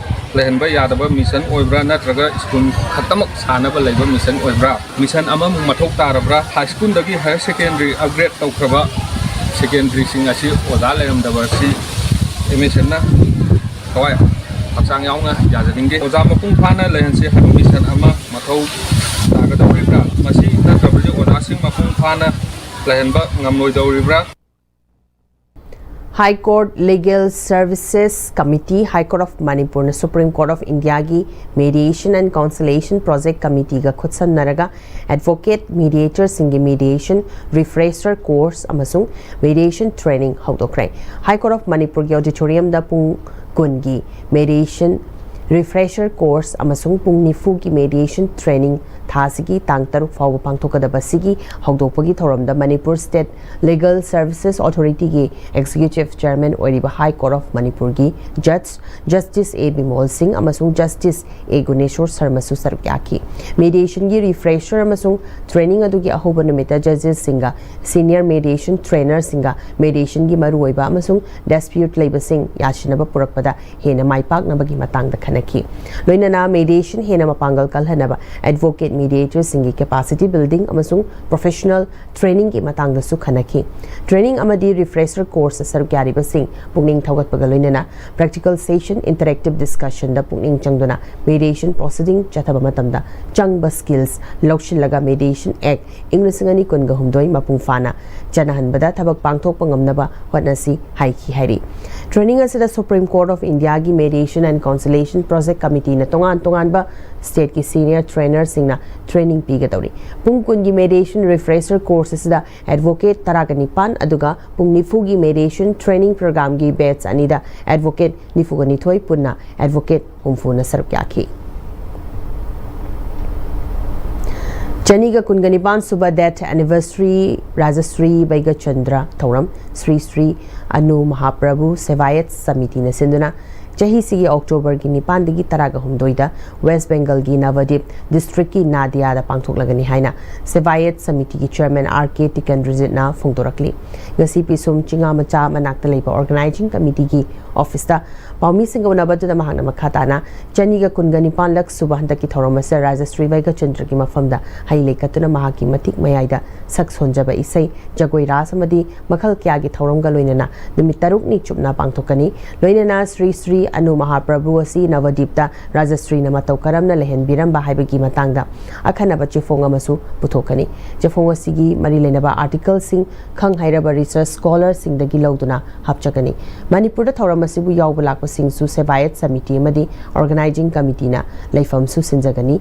ꯂꯩꯍꯟꯕ ꯌꯥꯗꯕ ꯃꯤꯁꯟ ꯑꯣꯏꯕ꯭ꯔꯥ? ꯅꯠꯇ꯭ꯔꯒ ꯁ꯭ꯀꯨꯜ ꯈꯛꯇꯃꯛ ꯁꯥꯅꯕ ꯂꯩꯕ ꯃꯤꯁꯟ ꯑꯣꯏꯕ꯭ꯔꯥ? ꯃꯤꯁꯟ ꯑꯃꯃꯨꯛ ꯃꯊꯧ ꯇꯥꯔꯕ꯭ꯔꯥ? ꯍꯥꯏ ꯁ꯭ꯀꯨꯜꯗꯒꯤ ꯍꯥꯌꯔ ꯁꯦꯀꯦꯟꯗꯔꯤ ꯑꯞꯒ꯭ꯔꯦꯗ ꯇꯧꯈ꯭ꯔꯕ ꯁꯦꯀꯦꯟꯗꯔꯤꯁꯤꯡ ꯑꯁꯤ ꯑꯣꯖꯥ ꯂꯩꯔꯝꯗꯕ ꯑꯁꯤ ꯑꯦꯝ ꯑꯦꯁ ꯑꯦꯟꯅ ꯊꯋꯥꯏ ꯍꯛꯆꯥꯡ ꯌꯥꯎꯅ ꯌꯥꯖꯅꯤꯡꯗꯦ꯫ ꯑꯣꯖꯥ ꯃꯄꯨꯡ ꯐꯥꯅ ꯂꯩꯍꯟꯁꯤ ꯍꯥꯏꯕ ꯃꯤꯁꯟ ꯑꯃ ꯃꯊꯧ ꯇꯥꯒꯗꯧꯔꯤꯕ꯭ꯔꯥ? ꯃꯁꯤ ꯅꯠꯇ꯭ꯔꯕꯗꯤ ꯑꯣꯖꯥꯁꯤꯡ ꯃꯄꯨꯡ ꯐꯥꯅ ꯂꯩꯍꯟꯕ ꯉꯝꯂꯣꯏꯗꯧꯔꯤꯕ꯭ꯔꯥ? High Court Legal Services Committee, High Court of ꯃꯅꯤꯄꯨꯔꯅ Supreme Court of Indiaꯒꯤ Mediation and Conciliation Project Committeeꯒ ꯈꯨꯠꯁꯝꯅꯔꯒ ꯑꯦꯗꯚꯣꯀꯦꯠ ꯃꯤꯗꯤꯌꯦꯇꯔꯁꯤꯡꯒꯤ ꯃꯤꯗꯤꯌꯦꯁꯟ ꯔꯤꯐ꯭ꯔꯦꯁꯔ ꯀꯣꯔꯁ ꯑꯃꯁꯨꯡ ꯃꯤꯗꯤꯌꯦꯁꯟ ꯇ꯭ꯔꯦꯅꯤꯡ ꯍꯧꯗꯣꯛꯈ꯭ꯔꯦ꯫ ꯍꯥꯏ ꯀꯣꯔꯠ ꯑꯣꯐ ꯃꯅꯤꯄꯨꯔꯒꯤ ꯑꯣꯗꯤꯇꯣꯔꯤꯌꯝꯗ ꯄꯨꯡ ꯀꯨꯟꯒꯤ ꯃꯦꯗꯤꯌꯦꯁꯟ ꯔꯤꯐ꯭ꯔꯦꯁꯔ ꯀꯣꯔꯁ ꯑꯃꯁꯨꯡ ꯄꯨꯡ ꯅꯤꯐꯨꯒꯤ ꯃꯦꯗꯤꯌꯦꯁꯟ ꯇ꯭ꯔꯦꯅꯤꯡ ꯊꯥ ꯑꯁꯤꯒꯤ ꯇꯥꯡ ꯇꯔꯨꯛ ꯐꯥꯎꯕ ꯄꯥꯡꯊꯣꯛꯀꯗꯕ ꯑꯁꯤꯒꯤ ꯍꯧꯗꯣꯛꯄꯒꯤ ꯊꯧꯔꯝꯗ ꯃꯅꯤꯄꯨꯔ ꯁ꯭ꯇꯦꯠ ꯂꯤꯒꯜ ꯁꯔꯚꯤꯁꯦꯁ ꯑꯣꯊꯣꯔꯤꯇꯤꯒꯤ ꯑꯦꯛꯖꯤꯀ꯭ꯌꯨꯇꯤꯚ ꯆꯦꯌꯔꯃꯦꯟ ꯑꯣꯏꯔꯤꯕ ꯍꯥꯏ ꯀꯣꯔꯠ ꯑꯣꯐ ꯃꯅꯤꯄꯨꯔꯒꯤ ꯖꯖ ꯖꯁꯇꯤꯁ ꯑꯦ ꯕꯤꯃꯣꯜ ꯁꯤꯡ ꯑꯃꯁꯨꯡ ꯖꯁꯇꯤꯁ ꯑꯦ ꯒꯨꯅꯦꯁꯣꯔ ꯁꯔꯃꯁꯨ ꯁꯔꯨꯛ ꯌꯥꯈꯤ꯫ ꯃꯦꯗꯤꯌꯦꯁꯟꯒꯤ ꯔꯤꯐ꯭ꯔꯦꯁꯔ ꯑꯃꯁꯨꯡ ꯇ꯭ꯔꯦꯅꯤꯡ ꯑꯗꯨꯒꯤ ꯑꯍꯧꯕ ꯅꯨꯃꯤꯠꯇ ꯖꯖꯦꯁꯁꯤꯡꯒ ꯁꯤꯅꯤꯌꯔ ꯃꯦꯗꯤꯌꯦꯁꯟ ꯇ꯭ꯔꯦꯅꯔꯁꯤꯡꯒ ꯃꯦꯗꯤꯌꯦꯁꯟꯒꯤ ꯃꯔꯨꯑꯣꯏꯕ ꯑꯃꯁꯨꯡ ꯗꯤꯁꯄ꯭ꯌꯨꯠ ꯂꯩꯕꯁꯤꯡ ꯌꯥꯁꯤꯟꯅꯕ ꯄꯨꯔꯛꯄꯗ ꯍꯦꯟꯅ ꯃꯥꯏ ꯄꯥꯛꯅꯕꯒꯤ ꯃꯇꯥꯡꯗ ꯈꯟꯅꯈꯤ꯫ ꯂꯣꯏꯅꯅ ꯃꯦꯗꯤꯌꯦꯁꯟ ꯍꯦꯟꯅ ꯃꯄꯥꯡꯒꯜ ꯀꯜꯍꯟꯅꯕ ꯑꯦꯗꯚꯣꯀꯦꯠ ꯃꯤꯗꯤꯌꯦꯇꯔꯁꯤꯡꯒꯤ ꯀꯦꯄꯥꯁꯤꯇꯤ ꯕꯤꯜꯗꯤꯡ ꯑꯃꯁꯨꯡ ꯄ꯭ꯔꯣꯐꯦꯁꯅꯦꯜ ꯇ꯭ꯔꯦꯅꯤꯡꯒꯤ ꯃꯇꯥꯡꯗꯁꯨ ꯈꯟꯅꯈꯤ꯫ ꯇ꯭ꯔꯦꯅꯤꯡ ꯑꯃꯗꯤ ꯔꯤꯐ꯭ꯔꯦꯁꯔ ꯀꯣꯔꯁꯇ ꯁꯔꯨꯛ ꯌꯥꯔꯤꯕꯁꯤꯡ ꯄꯨꯛꯅꯤꯡ ꯊꯧꯒꯠꯄꯒ ꯂꯣꯏꯅꯅ ꯄ꯭ꯔꯦꯛꯇꯤꯀꯦꯜ ꯁꯦꯁꯟ, ꯏꯟꯇꯔꯦꯛꯇꯤꯚ ꯗꯤꯁꯀꯁꯟꯗ ꯄꯨꯛꯅꯤꯡ ꯆꯪꯗꯨꯅ ꯃꯦꯗꯤꯌꯦꯁꯟ ꯄ꯭ꯔꯣꯁꯤꯗꯤꯡ ꯆꯠꯊꯕ ꯃꯇꯝꯗ ꯆꯪꯕ ꯁ꯭ꯀꯤꯜꯁ ꯂꯧꯁꯤꯜꯂꯒ ꯃꯦꯗꯤꯌꯦꯁꯟ ꯑꯦꯛ ꯏꯪ ꯂꯤꯁꯤꯡ ꯑꯅꯤ ꯀꯨꯟꯒ ꯍꯨꯝꯗꯣꯏ ꯃꯄꯨꯡ ꯐꯥꯅ ꯆꯠꯅꯍꯟꯕꯗ ꯊꯕꯛ ꯄꯥꯡꯊꯣꯛꯄ ꯉꯝꯅꯕ ꯍꯣꯠꯅꯁꯤ ꯍꯥꯏꯈꯤ ꯍꯥꯏꯔꯤ꯫ ꯇ꯭ꯔꯦꯅꯤꯡ ꯑꯁꯤꯗ Supreme Court of Indiaꯒꯤ Mediation and Conciliation Project Committeeꯅ ꯇꯣꯉꯥꯟ ꯇꯣꯉꯥꯟꯕ stateꯀꯤ senior trainerꯁꯤꯡꯅ training ꯄꯤꯒꯗꯧꯔꯤ꯫ ꯄꯨꯡ ꯀꯨꯟꯒꯤ mediation refresher course ꯑꯁꯤꯗ advocate ꯇꯔꯥꯒ ꯅꯤꯄꯥꯟ ꯑꯗꯨꯒ ꯄꯨꯡ ꯅꯤꯐꯨꯒꯤ mediation training programꯒꯤ batch ꯑꯅꯤꯗ advocate ꯅꯤꯐꯨꯒ ꯅꯤꯊꯣꯏ, ꯄꯨꯟꯅ advocate ꯍꯨꯝꯐꯨꯅ ꯁꯔꯨꯛ ꯌꯥꯈꯤ꯫ ꯆꯅꯤꯒ ꯀꯨꯟꯒ ꯅꯤꯄꯥꯟ ꯁꯨꯕ death anniversary ꯔꯥꯖꯁ꯭ꯔꯤ ꯕꯩꯒꯆꯟꯗ꯭ꯔ ꯊꯧꯔꯝ ꯁ꯭ꯔꯤ ꯁ꯭ꯔꯤ ꯑꯅꯨ ꯃꯍꯥꯄ꯭ꯔꯚꯨ ꯁꯦꯕꯥꯌꯠ ꯁꯃꯤꯇꯤꯅ ꯁꯤꯟꯗꯨꯅ ꯆꯍꯤꯁꯤꯒꯤ Octoberꯒꯤ ꯅꯤꯄꯥꯟꯗꯒꯤ ꯇꯔꯥꯒ ꯍꯨꯝꯗꯣꯏꯗ West Bengalꯒꯤ ꯅꯕꯗꯤꯞ districtꯀꯤ ꯅꯥꯗꯤꯌꯥꯗ ꯄꯥꯡꯊꯣꯛꯂꯒꯅꯤ ꯍꯥꯏꯅ ꯁꯦꯕꯥꯌꯠ ꯁꯃꯤꯇꯤꯒꯤ chairman R K ꯇꯤꯀꯦꯟꯗ꯭ꯔꯖꯤꯠꯅ ꯐꯣꯡꯗꯣꯔꯛꯂꯤ꯫ ꯉꯁꯤ ꯄꯤꯁꯨꯝ ꯆꯤꯉꯥ ꯃꯆꯥ ꯃꯅꯥꯛꯇ ꯂꯩꯕ organizing committeeꯒꯤ officeꯇ ꯄꯥꯎꯃꯤꯁꯤꯡꯒ ꯎꯅꯕꯗꯨꯗ ꯃꯍꯥꯛꯅ ꯃꯈꯥ ꯇꯥꯅ ꯆꯅꯤꯒ ꯀꯨꯟꯒ ꯅꯤꯄꯥꯟꯂꯛ ꯁꯨꯕ ꯍꯟꯗꯛꯀꯤ ꯊꯧꯔꯝ ꯑꯁꯤꯗ ꯔꯥꯖꯁ꯭ꯔꯤ ꯕꯩꯒꯆꯟꯗ꯭ꯔꯒꯤ ꯃꯐꯝꯗ ꯍꯩ ꯂꯩ ꯀꯠꯇꯨꯅ ꯃꯍꯥꯛꯀꯤ ꯃꯇꯤꯛ ꯃꯌꯥꯏꯗ ꯁꯛ ꯁꯣꯟꯖꯕ ꯏꯁꯩ, ꯖꯒꯣꯏ ꯔꯥꯁ ꯑꯃꯗꯤ ꯃꯈꯜ ꯀꯌꯥꯒꯤ ꯊꯧꯔꯝꯒ ꯂꯣꯏꯅꯅ ꯅꯨꯃꯤꯠ ꯇꯔꯨꯛꯅꯤ ꯆꯨꯞꯅ ꯄꯥꯡꯊꯣꯛꯀꯅꯤ꯫ ꯂꯣꯏꯅꯅ ꯁ꯭ꯔꯤ ꯁ꯭ꯔꯤ ꯑꯅꯨ ꯃꯍꯥꯄ꯭ꯔꯚꯨ ꯑꯁꯤ ꯅꯕꯗꯤꯞꯇ ꯔꯥꯖꯁ꯭ꯔꯤꯅ ꯃꯇꯧ ꯀꯔꯝꯅ ꯂꯩꯍꯟꯕꯤꯔꯝꯕ ꯍꯥꯏꯕꯒꯤ ꯃꯇꯥꯡꯗ ꯑꯈꯟꯅꯕ ꯆꯦꯐꯣꯡ ꯑꯃꯁꯨ ꯄꯨꯊꯣꯛꯀꯅꯤ꯫ ꯆꯦꯐꯣꯡ ꯑꯁꯤꯒꯤ ꯃꯔꯤ ꯂꯩꯅꯕ articleꯁꯤꯡ ꯈꯪ ꯍꯩꯔꯕ research scholarꯁꯤꯡꯗꯒꯤ ꯂꯧꯗꯨꯅ ꯍꯥꯞꯆꯒꯅꯤ꯫ ꯃꯅꯤꯄꯨꯔꯗ ꯊꯧꯔꯝ ꯑꯁꯤꯕꯨ ꯌꯥꯎꯕ ꯂꯥꯛꯄꯁꯤꯡꯁꯨ ꯁꯦꯕꯥꯌꯠ ꯁꯃꯤꯇꯤ ꯑꯃꯗꯤ organizing committeeꯅ ꯂꯩꯐꯝꯁꯨ ꯁꯤꯟꯖꯒꯅꯤ꯫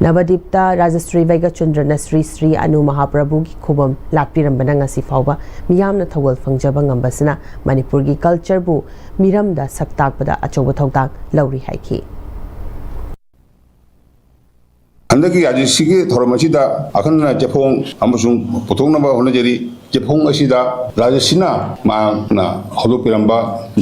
ꯅꯕꯗꯤꯞꯇ ꯔꯥꯖꯁ꯭ꯔꯤ ꯕꯩꯒꯆꯟꯗ꯭ꯔꯅ ꯁ꯭ꯔꯤ ꯁ꯭ꯔꯤ ꯑꯅꯨ ꯃꯍꯥꯄ꯭ꯔꯚꯨꯒꯤ ꯈꯨꯕꯝ ꯂꯥꯠꯄꯤꯔꯝꯕꯅ ꯉꯁꯤ ꯐꯥꯎꯕ ꯃꯤꯌꯥꯝꯅ ꯊꯧꯒꯜ ꯐꯪꯖꯕ ꯉꯝꯕꯁꯤꯅ ꯃꯅꯤꯄꯨꯔꯒꯤ cultureꯕꯨ ꯃꯤꯔꯝꯗ ꯁꯛ ꯇꯥꯛꯄꯗ ꯑꯆꯧꯕ ꯊꯧꯗꯥꯡ ꯂꯧꯔꯤ ꯍꯥꯏꯈꯤ꯫ ꯍꯟꯗꯛꯀꯤ ꯔꯥꯖꯁ꯭ꯔꯤꯒꯤ ꯊꯧꯔꯝ ꯑꯁꯤꯗ ꯑꯈꯟꯅꯅ ꯆꯦꯐꯣꯡ ꯑꯃꯁꯨꯡ ꯄꯨꯊꯣꯛꯅꯕ ꯍꯣꯠꯅꯖꯔꯤ꯫ ꯆꯦꯐꯣꯡ ꯑꯁꯤꯗ ꯔꯥꯖꯁ꯭ꯔꯤꯅ ꯃꯍꯥꯛꯅ ꯍꯧꯗꯣꯛꯄꯤꯔꯝꯕ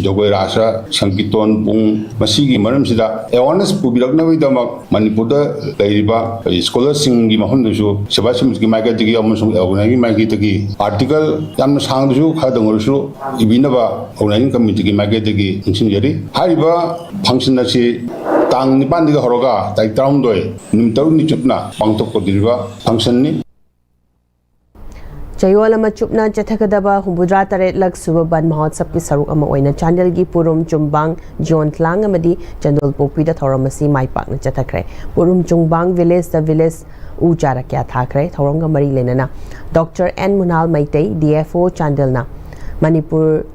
ꯖꯒꯣꯏ ꯔꯥꯁ, ꯁꯪꯀꯤꯔꯇꯟ, ꯄꯨꯡ, ꯃꯁꯤꯒꯤ ꯃꯔꯝꯁꯤꯗ awareness ꯄꯨꯕꯤꯔꯛꯅꯕꯒꯤꯗꯃꯛ ꯃꯅꯤꯄꯨꯔꯗ ꯂꯩꯔꯤꯕ ꯑꯩꯈꯣꯏ scholarꯁꯤꯡꯒꯤ ꯃꯐꯝꯗꯁꯨ ꯁꯦꯕꯥ ꯁꯃꯤꯇꯤꯒꯤ ꯃꯥꯏꯀꯩꯗꯒꯤ ꯑꯃꯁꯨꯡ organizing ꯃꯥꯏꯀꯩꯗꯒꯤ article ꯌꯥꯝꯅ ꯁꯥꯡꯗ꯭ꯔꯁꯨ ꯈꯔꯗꯪ ꯑꯣꯏꯔꯁꯨ ꯏꯕꯤꯅꯕ organizing committeeꯒꯤ ꯃꯥꯏꯀꯩꯗꯒꯤ ꯅꯤꯡꯁꯤꯡꯖꯔꯤ꯫ ꯍꯥꯏꯔꯤꯕ function ꯑꯁꯤ ꯇꯥꯡ ꯅꯤꯄꯥꯟꯗꯒꯤ ꯍꯧꯔꯒ ꯇꯥꯔꯤꯛ ꯇꯔꯥꯍꯨꯝꯗꯣꯏ, ꯅꯨꯃꯤꯠ ꯇꯔꯨꯛꯅꯤ ꯆꯨꯞꯅ ꯄꯥꯡꯊꯣꯛꯀꯗꯧꯔꯤꯕ functionꯅꯤ꯫ ꯆꯌꯣꯜ ꯑꯃ ꯆꯨꯞꯅ ꯆꯠꯊꯒꯗꯕ ꯍꯨꯝꯐꯨꯇꯔꯥ ꯇꯔꯦꯠꯂꯛ ꯁꯨꯕ ꯕꯟ ꯃꯍꯣꯠꯁꯕꯀꯤ ꯁꯔꯨꯛ ꯑꯃ ꯑꯣꯏꯅ ꯆꯥꯟꯗꯦꯜꯒꯤ ꯄꯨꯔꯨꯝ, ꯆꯨꯝꯕꯥꯡ, ꯖꯤꯌꯣꯟꯊꯂꯥꯡ ꯑꯃꯗꯤ ꯆꯟꯗꯣꯜꯄꯣꯛꯄꯤꯗ ꯊꯧꯔꯝ ꯑꯁꯤ ꯃꯥꯏ ꯄꯥꯛꯅ ꯆꯠꯊꯈ꯭ꯔꯦ꯫ ꯄꯨꯔꯨꯝ ꯆꯨꯝꯕꯥꯡ village the village ꯎ ꯆꯥꯔꯥ ꯀꯌꯥ ꯊꯥꯈ꯭ꯔꯦ꯫ ꯊꯧꯔꯝꯒ ꯃꯔꯤ ꯂꯩꯅꯅ doctor N Munal Meitei, DFO ꯆꯥꯟꯗꯦꯜꯅ ꯃꯅꯤꯄꯨꯔ